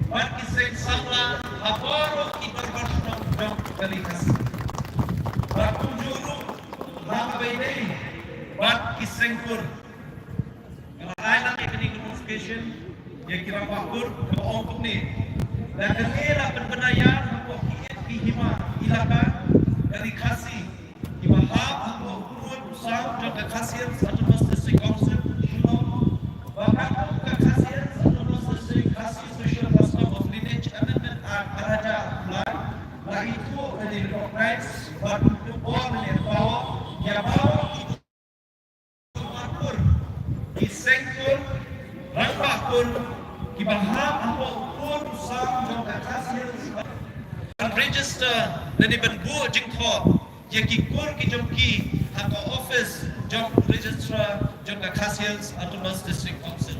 bad ki seng samla ha baroh ki dorbar shnong jong ka Ri Khasi. Bad kumjuh ruh ha kaba ïadei bad ki seng kur. Nga la ai lang ïa kane ka notification ïa ki rangbah kur kaba ong kumne. Da kane la pynbna ïa hapoh ki ïit ki hima ilaka ka Ri Khasi, kiba hap hapoh u pud u sam jong ka Khasi Hills Autonomous District Council, Shillong, ba katkum ka Khasi Hills Autonomous District Khasi Social Custom of Lineage Amendment Act ar hajar arphew lai, la ithuh, la recognize bad pynkup bor, la empower ïa baroh ki Rangbah kur, ki seng kur, rangbah kur, kiba hap hapoh u pud u sam jong ka Khasi Hills, ban register lane ban buh jingthoh ïa ki kur ki jong ki ha ka office jong Registrar jong ka Khasi Hills Autonomous District Council,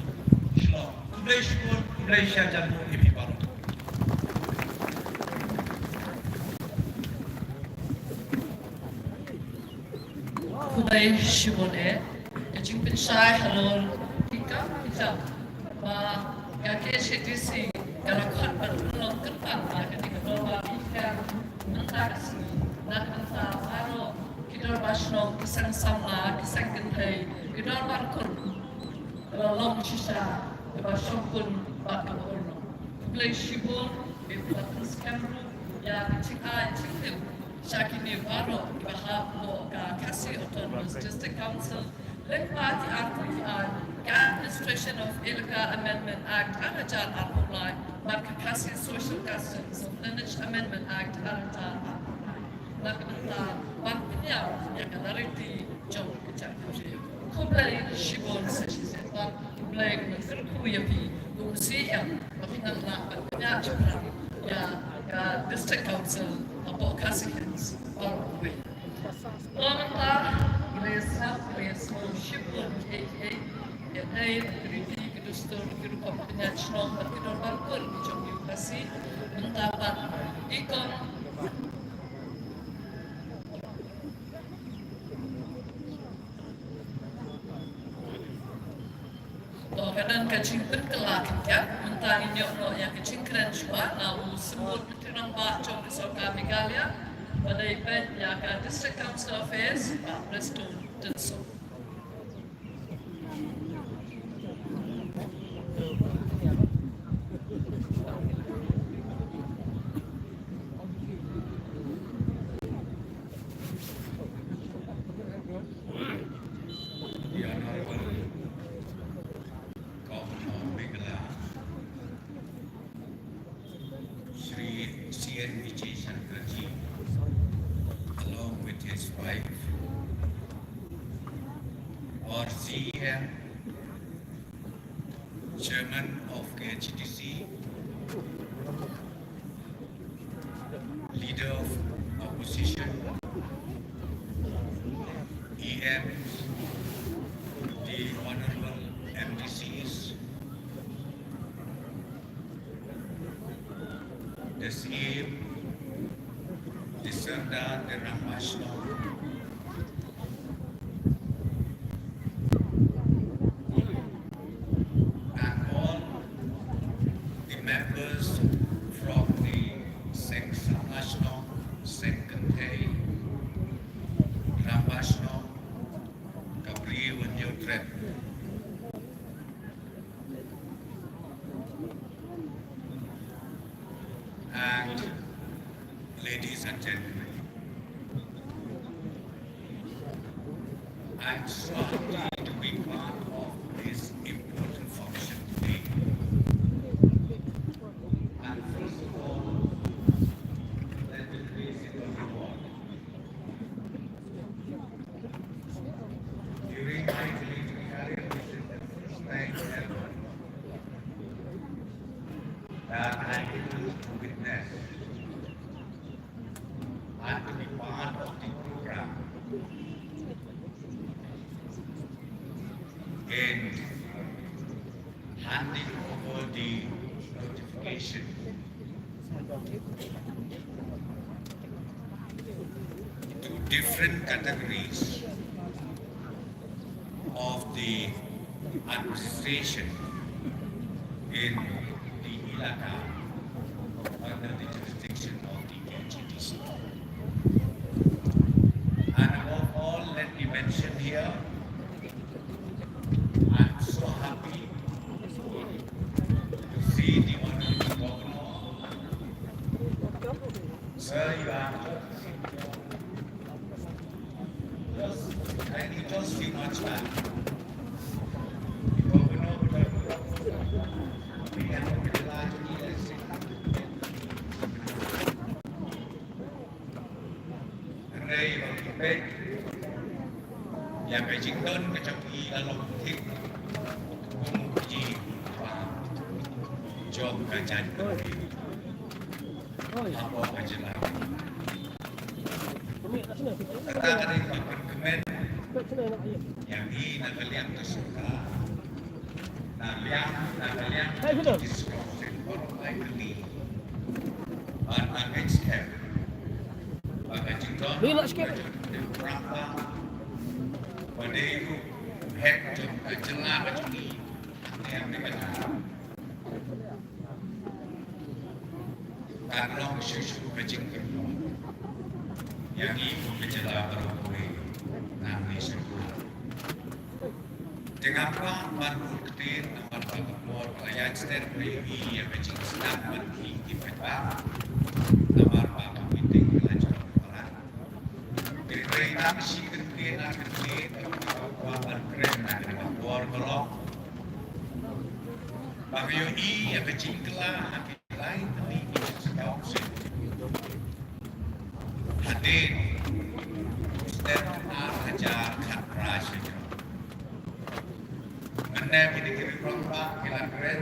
Shillong. Khublei shibun, khublei shihajar nguh ïa phi baroh. Khublei shibun eh. Ka jingpynshai halor ki kam ki jam ba ka K H A D C ka la khot ban pynlong kyrpang ïa kane ka dorbar ki kam mynta ka sngi na ka bynta baroh ki dorbar shnong, ki seng samla, ki seng kynthei, ki dorbar kur. Ba long shisha, ba shongkun bad ba urlong. Khublei shibun, ba pynskhem ruh ïa ka jingai jingtip sha kine baroh kiba hap hapoh ka Khasi Autonomous District Council lyngba ki article, ka Administration of Elaka Amendment Act ar hajar arphew lai bad ka Khasi Social Customs of Lineage Amendment Act ar hajar arphew lai. Na ka bynta ban pynïaid ïa ka riti jong ka jaitbynriew. Khublei shibun sa shisien bad U Blei un kyrkhu ïa phi, un siem ba phin nang lah ban pynïaid shaphrang ïa ka District Council hapoh Khasi Hills baroh kawei. Ïa mynta, khublei shibun, khublei shibun, khublei, khublei, ïa ka riti, ka dustur, ki rukom pynïaid shnong bad ki dorbar kur ki jong ngi Khasi. Mynta pat i kong To, ka don ka jingpynkylla khyndiat, mynta ngin ïoh noh ïa ka jingkren shuwa na u Symbud Myntri Rangbah jong ka Sorkar Meghalaya, ba dei peit ïa ka District Council Affairs, Bah Prestone Tynsong. The Honorable Governor of Meghalaya, Shri C N Vijay Shankar ji, along with his wife, our C E M, Chairman of K H A D C, Leader of Opposition, E Ms, the Honorable M D Cs, the C M, the Sardar, the Rangbah Shnong, and all the members from the Seng Samla Shnong, Seng Kynthei, Rangbah Shnong, Kapri Wanjotret. And ladies and gentlemen, I'm so happy to be part of this important function today. And first of all, let me place it on record. During my political career, this is the first time ever that I get to witness and to be part of the program in handing over the notification to different categories of the administration in the Elaka under the jurisdiction of the K H A D C. And above all, let me mention here, I'm so happy to see the Honorable Governor. Sir, you are just, I think just few months back, the Governor of Tripura, we have a large election. Hynrei ba ki peit ïa ka jingdon ka jong ki la long thik kum ki jingpang jong ka jaitbynriew hapoh ka jylla. Kata ka dei ka pynkmen ïa ngi na ka liang ka sorkar. Na liang, na ka liang ka jong ki shnong seng baroh lai tylli. Bad na ka step ba ka jingdon ka jong ki rangbah ba dei ruh u head jong ka jylla ka jong ngi. Ïa ngi ka jylla. Kan long shuh shuh ka jingkyrkhu ïa ngi kum ka jylla baroh kawei nangne shakhmat. Te ngam kwah ban bun ktien namar ba ka por ka la ïaid stet, ba ïohi ïa ka jingsdang ban khih ki paidbah namar ba ka meeting ka la jop palat. Te hynrei tang shi kyntien ar kyntien, ngam kwah ban kren na ka por ka long, ba ka ïohi ïa ka jingkylla ha ki lai tylli ki district council hadien snem ar hajar khatphra sha jrong. Mynne kine ki rangbah ki la kren,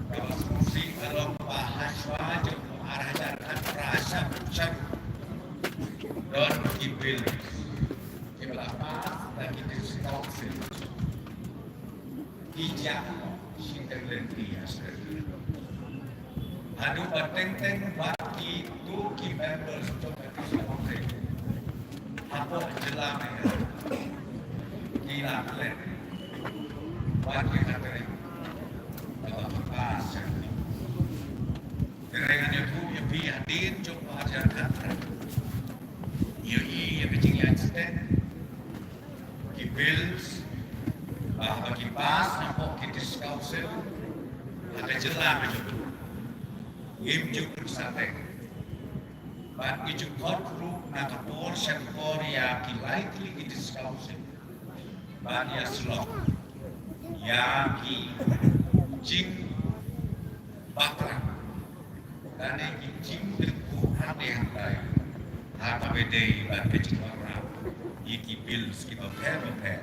kaba sngewsih ka long ba hashwa jong u ar hajar khatphra sha, sha don ki bill kiba la pass da ki district council. Ki jia shi teng lynti ha sdang. Haduh ba teng teng bad kito ki members jong ka district council hapoh jylla Meghalaya ki la klet bad ki khatri kaba ki pass. Te ngan ïathuh ïa phi hadien jong u ar hajar khatphra, ïohi ïa ka jingïaid stet, ki bills ba haba ki pass napoh ki district council ha ka jylla ka jong ngi, ngim ju pynsangeh bad ngi ju khot ruh na ka por sha ka por ïa ki lai tylli ki district council ban ïasyllok ïa ki jingbakla lane ki jingtynjuh hangne hangne ha kaba ïadei bad ka jingwanrah ïa ki bills kiba pher bapher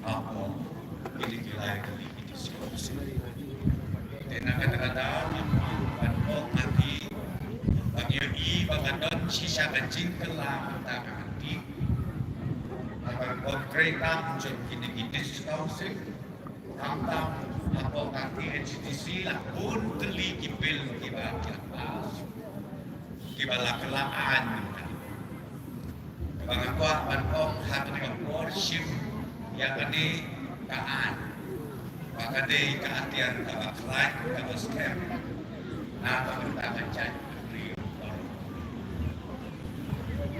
hapoh kine ki lai tylli ki district. Te na kata ka daw nga kwah ban ong ha phi ba ngi ïohi ba ka don shisha ka jingkylla mynta ka kynti ha ka kongkretam jong kine ki district council. Khamtam hapoh ka K H A D C la bun tylli ki bill kiba ki la pass kiba la kylla aiñ mynta. Kaba nga kwah ban ong ha kane ka por, shim ïa kane ka aiñ ba ka dei ka atiar kaba khlaiñ kaba skhem na ka bynta ka jaitbynriew baroh.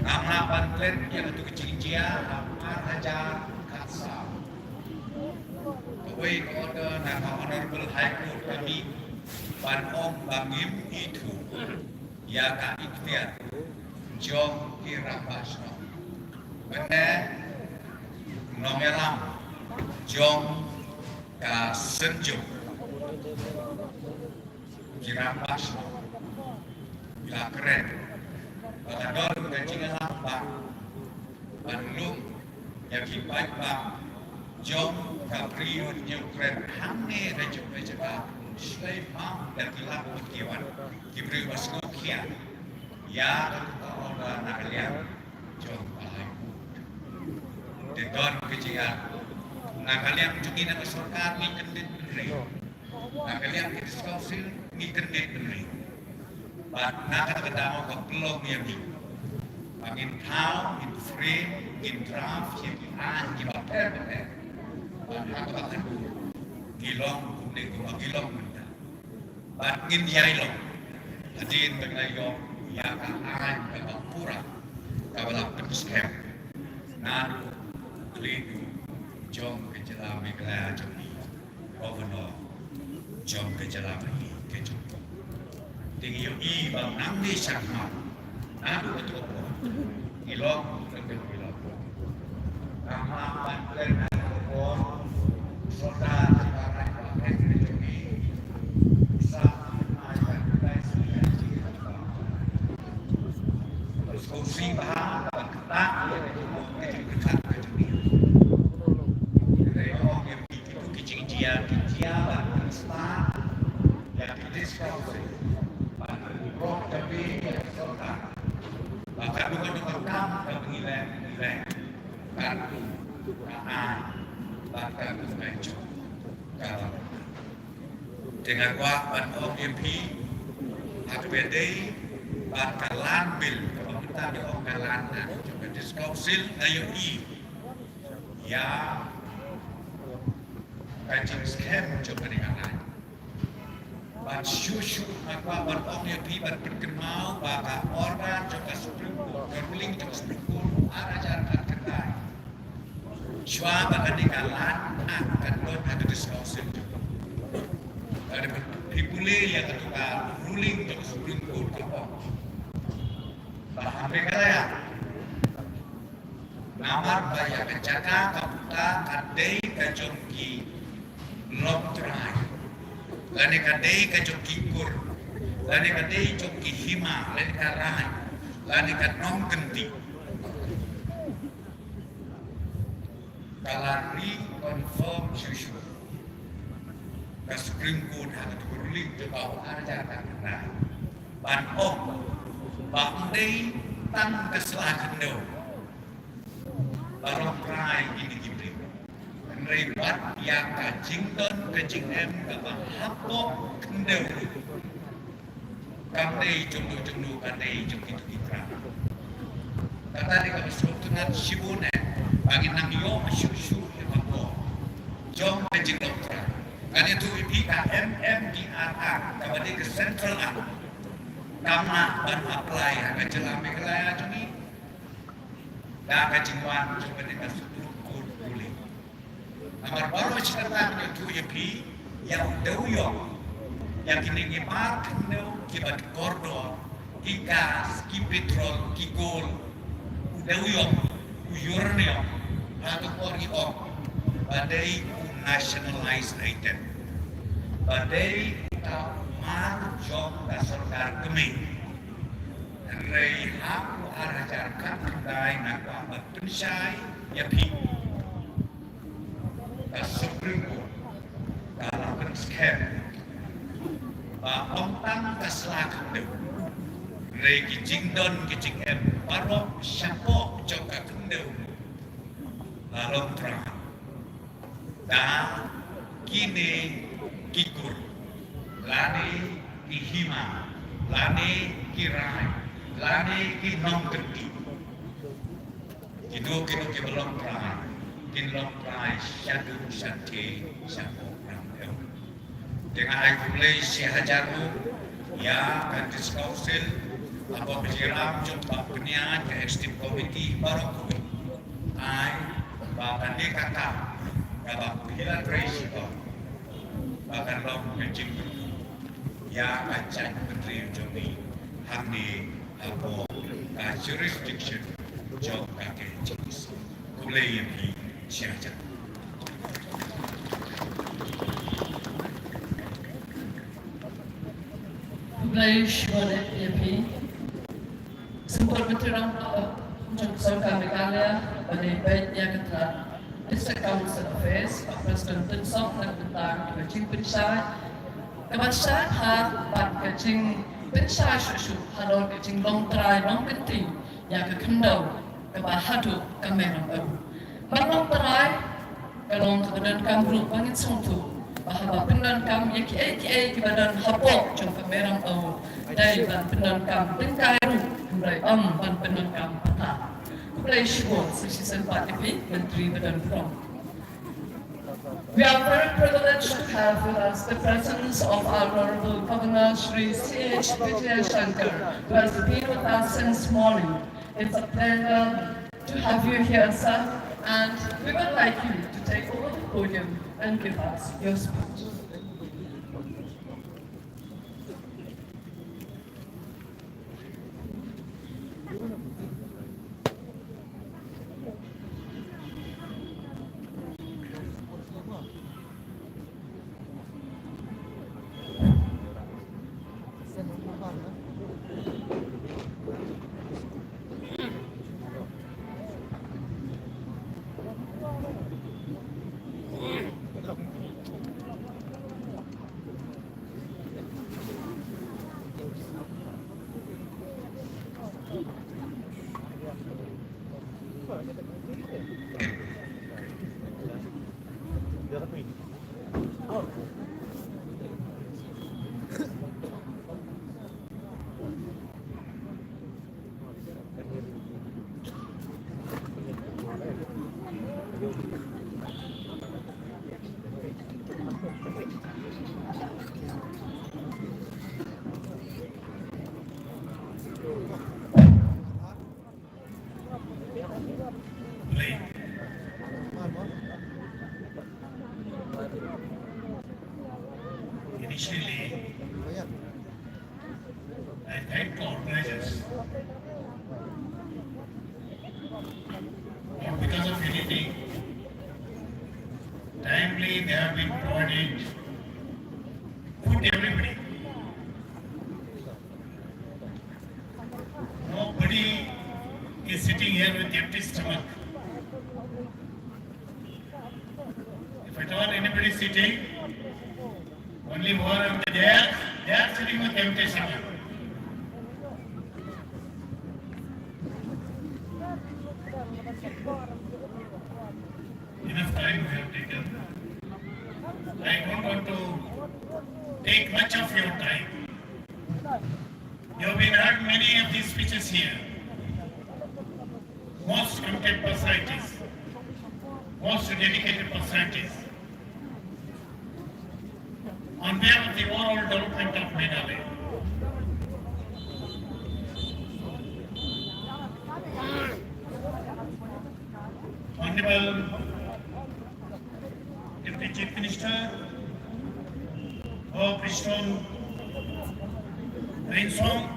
Ngam lah ban klet ïa katu ka jingjia ha ar hajar khatsaw. Kawei ka order na ka Honorable High Court ka mih ban ong ba ngim ithuh ïa ka iktiar jong ki rangbah shnong. Mynne nongïalam jong ka Synjuk, ki rangbah shnong ki la kren ba ka don ka jingïalam ba ban lum ïa ki paidbah jong ka Ri Ukraine hangne ha jong ka jaka shlei ma da ki lak bad ki wan, ki briew ba sngewkhia ïa ka order na ka liang jong ka High Court. Te don ka jingïa na ka liang jong ngi na ka sorkar ngi kyndit bynriew. Na ka liang ki district council ngi kyndit bynriew. Bad na kata ka daw ka pynlong ïa ngi ba ngin thaw, ngin frame, ngin draft ïa ki aiñ kiba pher bapher. Bad ha kaba khatduh ngi long kumne kumba ngi long mynta. Bad ngin ïai long hadien ba ngi la ïoh ïa ka aiñ kaba pura kaba la pynskhem naduh u khlieh jong ka jylla Meghalaya jong ngi. Governor jong ka jylla ma ngi ka jong. Te ngi ïohi ba nangne shakhmat naduh kato ka por ngi long, ngi long. Ka hap ban kren ha ka por sorkar jong ka rai ba ka jong ngi. Sa ai ban kren sa ïa ki. Sngewsih bha ban kyntait ïa ka jingmut ka jingpyrkhat ka jong ngi. Hynrei ong ïa phi, kito ki jingjia ki jia ban pynspah ïa ki district council ban pynrung jingmut ïa ka sorkar. Ba katno katno ka kam kaba ngi leh, ngi leh. Katno ka aiñ bad katno ka jong ka. Te nga kwah ban ong ïa phi ha kaba ïadei bad ka land bill kaba mynta ngi ong ka Land Act jong ka District Council, nga ïohi ïa ka jingskhem jong kane ka aiñ. Bad shuh shuh nga kwah ban ong ïa phi ban pynkynmaw ba ka order jong ka Supreme Court, ka ruling jong ka Supreme Court ar hajar khatkhyndai, Shuwa ba kane ka Land Act kan don ha ka District Council. Lada phi pule ïa kata ka ruling jong ka Supreme Court ka ong ba ha Meghalaya, namar ba ïa ka jaka ka puta ka dei ka jong ki longtrai, lane ka dei ka jong ki kur, lane ka dei jong ki hima, lane ka raid, lane ka nongkynti. Ka la reconfirm shuh shuh ka Supreme Court ha ka ruling jong ka ar hajar khatkhyndai ban ong ba ym dei tang ka sla khyndew ba longtrai ïa kine ki briew, hynrei wat ïa ka jingdon ka jingem kaba hapoh khyndew. Kam dei jong no jong no, kam dei jong kito ki trai. Kata dei kaba sngewtynnat shibun eh ba ngin nang ïoh shuh shuh ïa ka bor jong ka jinglong trai. Ngan ïathuh ïa phi, ka M M D R Act kaba dei ka Central Act kam lah ban apply ha ka jylla Meghalaya jong ngi da ka jingwan jong kane ka Supreme Court ruling. Namar baroh shi katta ngi ïathuh ïa phi ïa u dewiong ïa kine ki mar khyndew kiba kordor, ki gas, ki petrol, ki coal, u dewiong, u uranium, hato por ngi ong ba dei u nationalized item, ba dei uta u mar jong ka sorkar kmie. Hynrei ha u ar hajar khatkhyndai nga kwah ban pynshai ïa phi, ka Supreme Court ka la pynskhem ba ym tang ka sla khyndew, hynrei ki jingdon ki jingem baroh shapoh jong ka khyndew la long trai da kine ki kur, lane ki hima, lane ki raid, lane ki nongkynti. Kino kino kiba long trai kin long trai shaduh shate shapoh rangkeu. Te nga ai khublei shi hajar nguh ïa ka District Council, hapoh ka jingïalam jong ka Bah Pynïaid, ka Executive Committee baroh kawei. Ai ba kane ka kam kaba phi la trei shitom ba kan long ka jingkyrkhu ïa ka jaitbynriew jong ngi hangne hapoh ka jurisdiction jong ka K H A D C. Khublei ïa phi shi hajar. Khublei shibun ïa phi. Symbud Myntri Rangbah jong ka Sorkar Meghalaya ba dei beit ïa kata District Council Affairs, Bah Prestone Tynsong, na ka bynta ka jingpynshai kaba shai bha bad ka jingpynshai shuh shuh halor ka jinglong trai nongkynti ïa ka khyndew kaba haduh ka Mei Ramew. Ban long trai ka long kaba donkam ruh ba ngin sngewthuh ba haba pyndonkam ïa kiei kiei kiba don hapoh jong ka Mei Ramew dei ban pyndonkam tyngkai ruh, hynrei ym ban pyndonkam pathar. Khublei shibun, sa shisien pat ïa phi Myntri ba don burom. We are very privileged to have with us the presence of our Honorable Governor Shri C H Vijayashankar, who has been with us since morning. It's a pleasure to have you here, sir, and we would like you to take over the podium and give us your speech. organizers. Not because of anything. Timely, they have been provided food to everybody. Nobody is sitting here with empty stomach. If at all anybody is sitting, only who are on the dais, they are sitting with empty stomach. Enough time we have taken. I don't want to take much of your time. You have been heard many of these speeches here. Most committed personalities, most dedicated personalities. On behalf of the overall development of Meghalaya, Honorable Deputy Chief Minister, Bah Prestone Tynsong,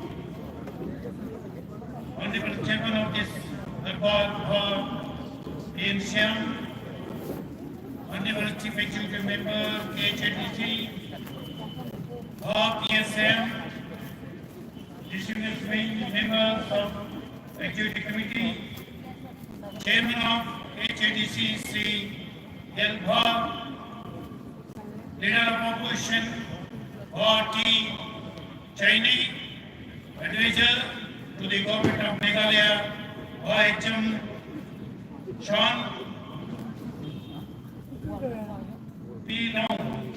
Honorable Chairman of this Darbar, Bah P N Shyam, Honorable Chief Executive Member, K H A D C, Bah P S M, distinguished members of Executive Committee, Chairman of H A D C, Shri L Bhar, Leader of Opposition, Bah T Shainia, Advisor to the Government of Meghalaya, Bah H M Sean, P Long.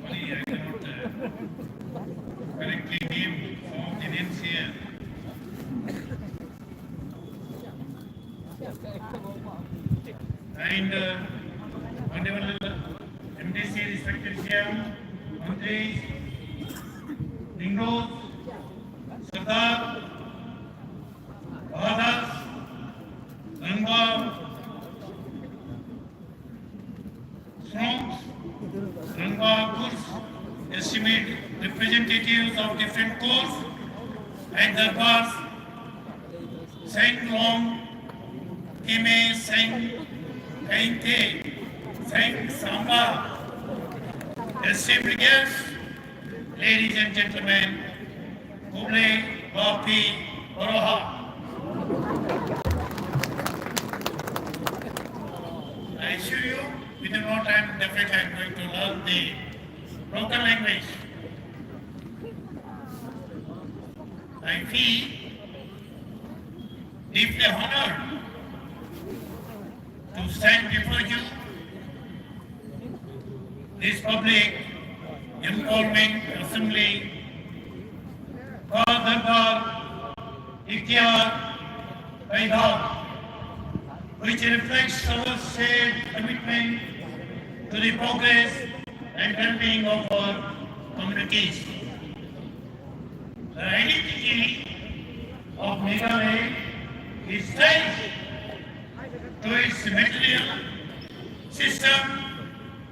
Sorry, I cannot uh, correctly name some of the names here. And uh, Honorable M D C, respected C M, Mantris, Lingos, Sardar, Bahadas, Rangba, Srongs, Rangba Kurs, esteemed representatives of different corps and darbars, Seng Long, Keme Seng, Kainte, Seng Samba, esteemed guests, ladies and gentlemen, Khublei Bah Phi Baroh. I assure you, within no time, definitely I'm going to learn the local language. I feel deeply honored to stand before you, this public empowerment assembly, ka darbar iktiar paidar, which reflects our shared commitment to the progress and well-being of our communities. The identity of Meghalaya is tied to its matrilineal system,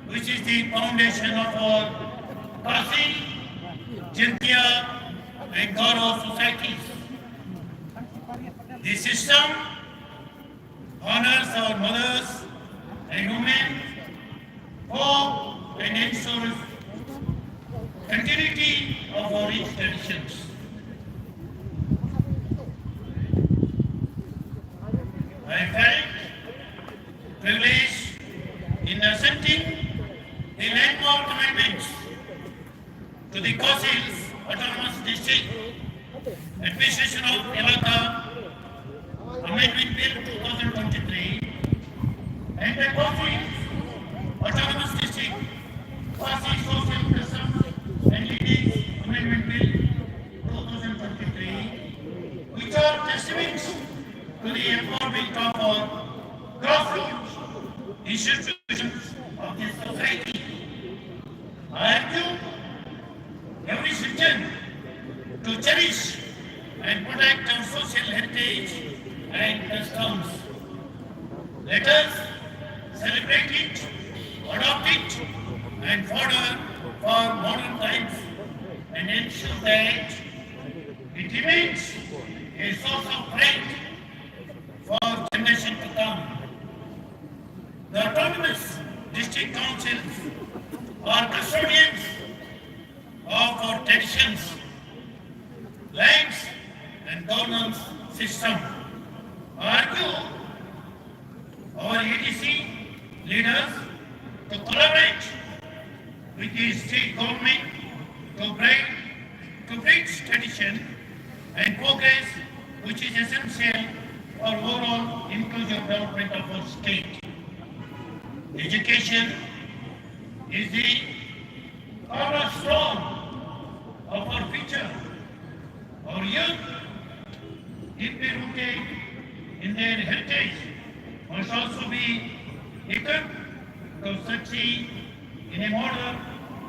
which is the foundation of our Khasi, Jaintia, and Garo societies. The system honors our mothers and women, folk, and ensures continuity of our rich traditions. I felt privileged in assenting the landmark amendments to the Khasi Hills Autonomous District Administration of Elaka Amendment Bill two thousand twenty-three and the Khasi Hills Autonomous District Khasi Social Customs and Lineage Amendment Bill two thousand twenty-three, which are testaments to the empowerment of our grassroots institutions of this society. I urge every citizen to cherish and protect our social heritage and customs. Let us celebrate it, adopt it, and further for modern times and ensure that remains a source of pride for generation to come. The autonomous district councils are custodians of our traditions, lands, and governance system. I urge our A D C leaders to collaborate with the state government to bring, to bridge tradition and progress, which is essential for overall inclusive development of our state. Education is the cornerstone of our future. Our youth, deeply rooted in their heritage, must also be equipped to succeed in a modern,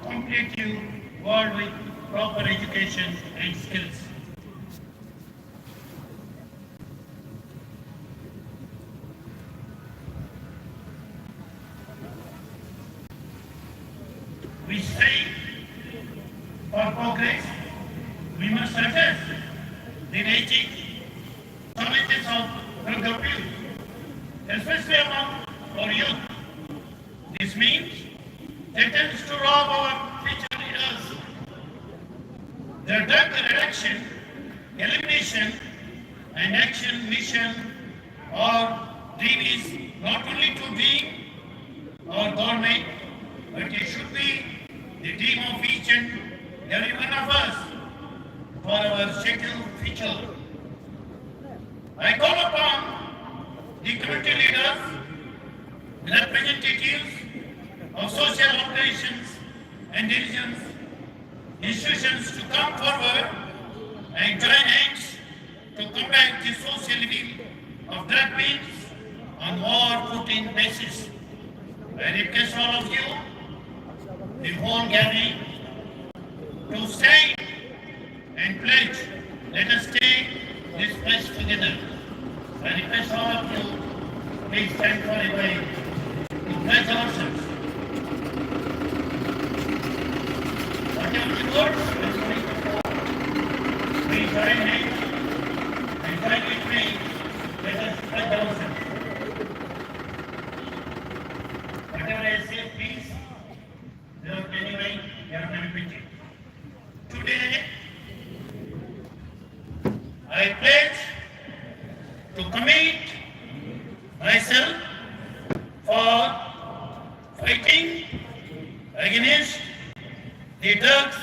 competitive world with proper education and skills. We strive for progress, we must address the raging challenges of drug abuse, especially among our youth. This means threatens to rob our future leaders. The drug reduction, elimination, and action mission or dream is not only to dream our government, but it should be the dream of each and every one of us for our settled future. I call upon the community leaders, representatives of social organizations and religions, institutions to come forward and join hands to combat the social evil of drug pens on war footing basis. I request all of you, the whole gathering, to stand and pledge. Let us take this pledge together. I request all of you, please stand for a while to pledge ourselves. Whatever the words, please join hands and join with me. Let us pledge ourselves. Whatever I say, please, without any mind, you are not repeating. Today, I pledge to commit myself for fighting against the drugs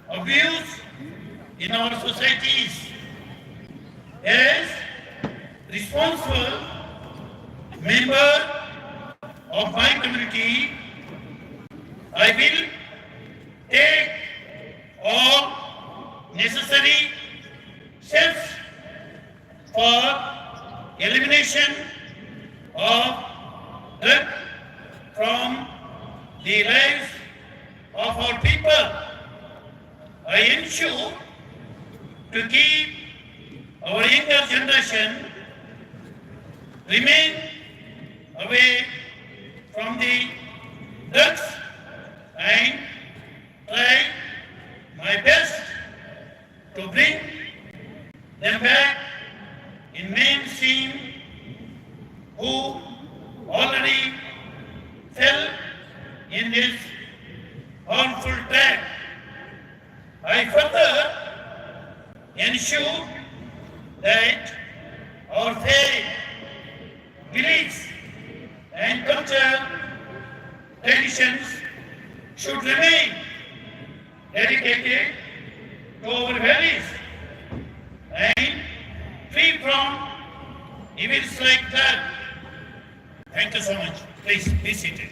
abuse in our societies. As responsible member of my community, I will take all necessary steps for elimination of drug from the lives of our people. I ensure to keep our younger generation remain away from the drugs and try my best to bring them back in mainstream who already fell in this harmful trap. I further ensure that our faith, beliefs, and culture traditions should remain dedicated to our values and free from evils like that. Thank you so much. Please be seated.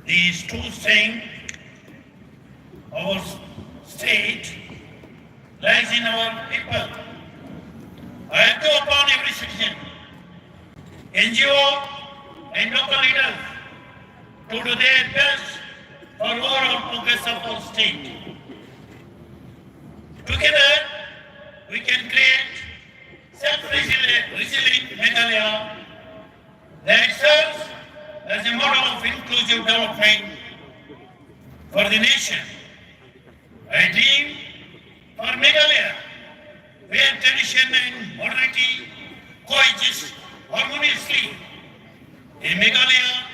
These two things our state lies in our people. I appeal upon every citizen, N G O and local leaders to do their best for overall progress of our state. Together, we can create self-resilience resilient Meghalaya that serves as a model of inclusive development for the nation. A dream for Meghalaya, where tradition and modernity coexist harmoniously. A Meghalaya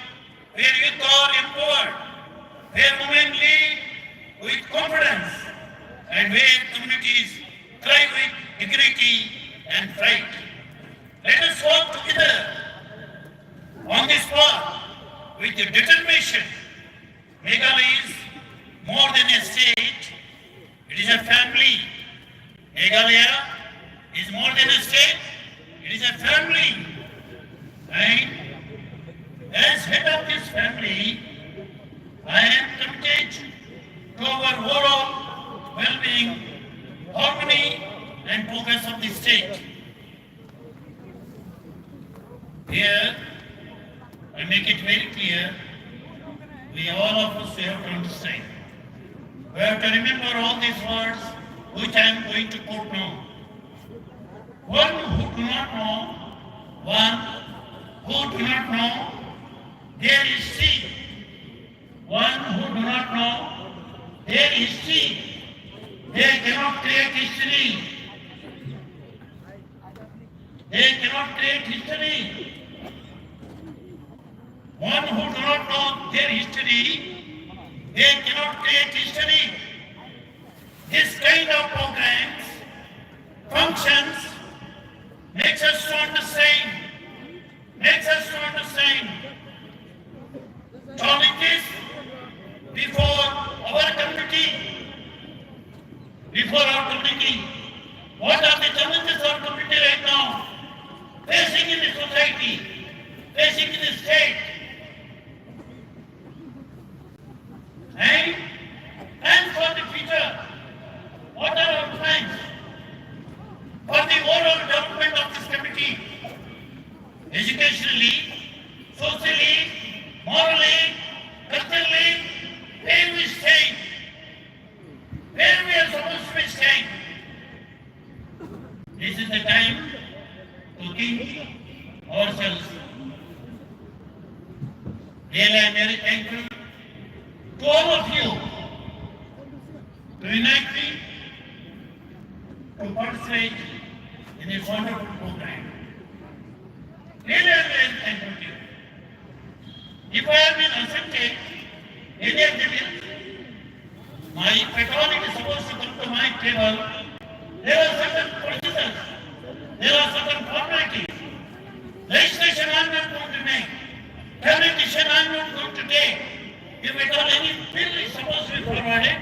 where youth are empowered, where women lead with confidence, and where communities thrive with dignity and pride. Let us work together on this path with determination. Meghalaya is more than a state, it is a family. Meghalaya is more than a state, it is a family. And as head of this family, I am committed to our overall well-being, harmony and progress of the state. Here, I make it very clear, we all of us have to understand. We have to remember all these words which I am going to quote now. One who do not know, one who do not know their history, one who do not know their history, they cannot create history. They cannot create history. One who do not know their history, they cannot create history. This kind of programs, functions, makes us to understand, makes us to understand challenges before our community, before our community. What are the challenges our community right now facing in the society, facing in the state? And, and for the future, what are our plans for the overall development of this community? Educationally, socially, morally, culturally, where we stand, where we are supposed to be stand. This is the time to think ourselves. Really, I am very thankful to all of you to unite me to participate in this wonderful program. Really, I am very thankful to you. If I have been assented any of the bills, my, if at all it is supposed to come to my table, there are certain procedures, there are certain formalities. Legislation I am not going to make, cabinet decision I am not going to take. If at all any bill is supposed to be forwarded,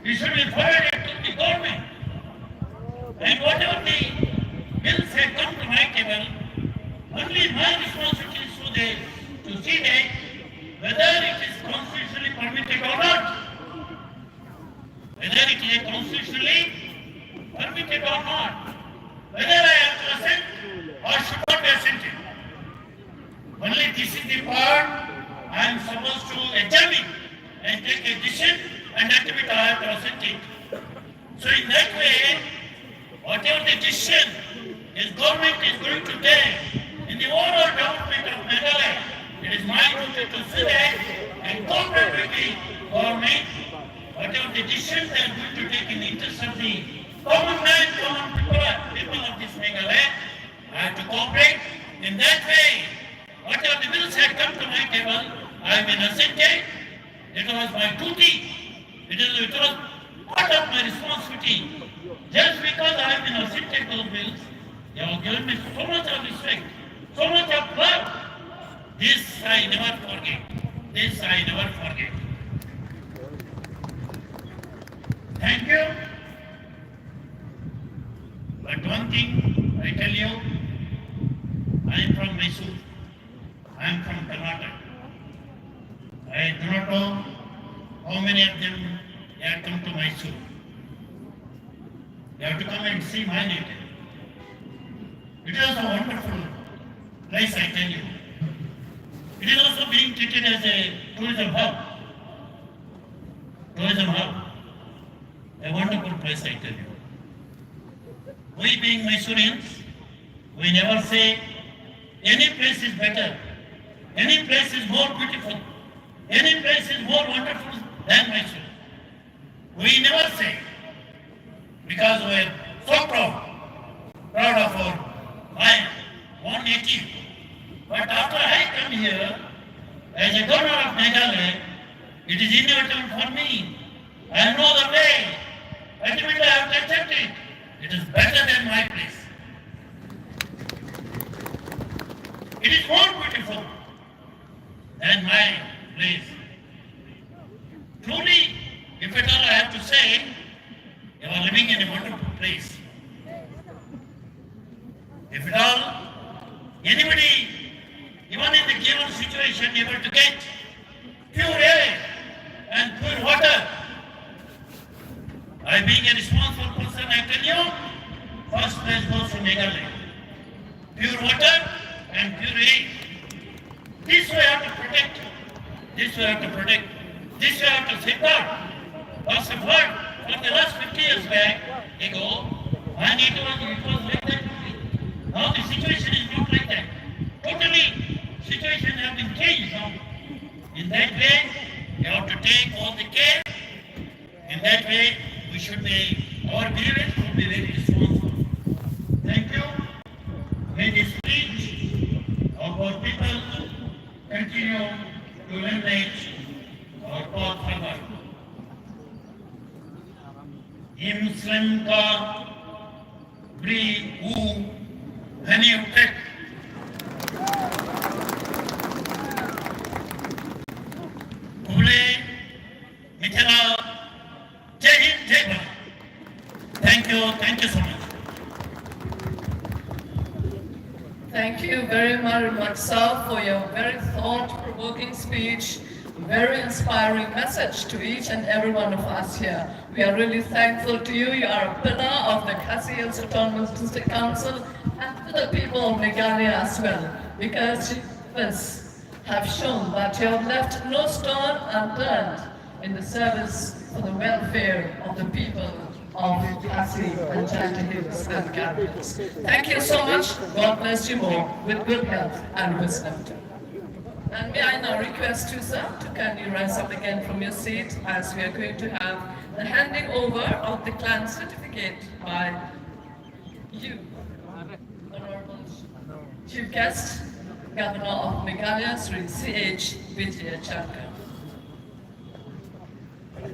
it should be forwarded to the government. And whatever the bills have come to my table, only my responsibility is to the, to see that whether it is constitutionally permitted or not. Whether it is constitutionally permitted or not. Whether I have to assent or should not be assented. Only this is the part I am supposed to examine and take a decision, and that bit I have to assent it. So in that way, whatever the decision this government is going to take in the overall development of Meghalaya, it is my duty to sit there and cooperate with the government. Whatever the decisions they are going to take in the interest of the common man, common people, people of this Meghalaya, I have to cooperate. In that way, whatever the bills had come to my table, I have been assented. It was my duty. It is, it was part of my responsibility. Just because I have been assented those bills, they have given me so much of respect, so much of love. This I never forget. This I never forget. Thank you. But one thing I tell you, I am from Mysore. I am from Karnataka. I do not know how many of them have come to Mysore. They have to come and see my native. It is a wonderful place, I tell you. It is also being treated as a tourism hub. Tourism hub. A wonderful place, I tell you. We being Mysoreans, We never say any place is better, any place is more beautiful, any place is more wonderful than Mysore. We never say, because we are so proud, proud of our, my own native. But after I come here, as a governor of Meghalaya, it is inevitable for me. I know the way. Ultimately, I have to accept it. It is better than my place. It is more beautiful than my place. Truly, if at all I have to say, you are living in a wonderful place. If at all anybody, even in the given situation, able to get pure air and pure water, I, being a responsible person, I tell you, first place goes to Meghalaya. Pure water and pure air. This we have to protect. This we have to protect. This we have to safeguard. First of all, for the last fifty years back ago, when it was, it was like that only. Now the situation is not like that. Totally, situation has been changed now. In that way, you have to take all the care. In that way, we should be, our behavior should be very responsible. Thank you. May the spirit of our people continue to illuminate our path forward. Im slem ka bri u hani u tek. Khublei Mitela, Jai Hind, Jai Bharat. Thank you, thank you so much. Thank you very much, sir, for your very thought-provoking speech, very inspiring message to each and every one of us here. We are really thankful to you. You are a pillar of the Khasi Hills Autonomous District Council and to the people of Meghalaya as well, because you first have shown that you have left no stone unturned in the service for the welfare of the people of Khasi and Jaintia Hills and Garo Hills. Thank you so much. God bless you more with good health and wisdom. And may I now request you, sir, to kindly rise up again from your seat, as we are going to have the handing over of the clan certificate by you, Honorable Chief Guest, Governor of Meghalaya, Shri C H Vijayashankar.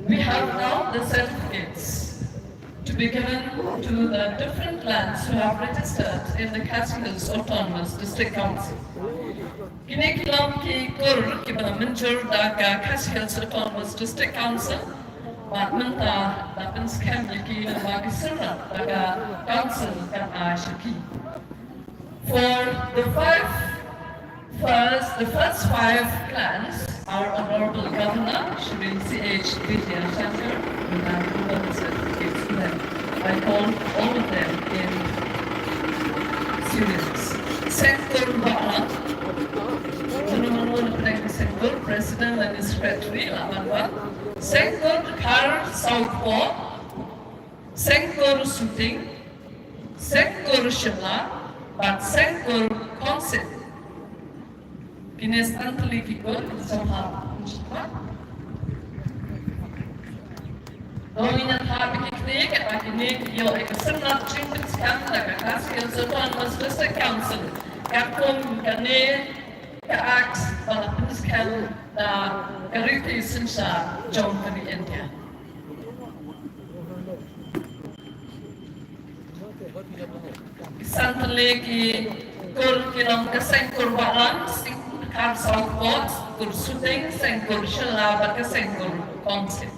We have now the certificates to be given to the different clans who have registered in the Khasi Hills Autonomous District Council. Kine ki long ki kur kiba la mynjur da ka Khasi Hills Autonomous District Council, bad mynta la pynskhem ïa ki lyngba ki syrnod ba ka Council kan ai sha ki. For the five first, the first five clans, our Honorable Governor, Shri C H Vijayashankar, will hand over the certificates to them. I call all of them in series. Seng Kur Wahlang, Honorable President, President and Secretary, Laban Wah. Seng Kur Dkhar South Port, Seng Kur Suting, Seng Kur Shella, bad Seng Kur Khongsit. Kine san tylli ki kur ki jong ha. Don ïa ha ki kine, kata kine ki ïoh ïa ka syrnod jingpynskhem da ka Khasi Hills Autonomous District Council. Katkum kane ka Act ba la pynskhem da ka riti synshar jong ka ri India. San tylli ki kur ki long ka Seng Kur Wahlang, Seng Kur Dkhar South Port, Kur Suting, Seng Kur Shella bad ka Seng Kur Khongsit.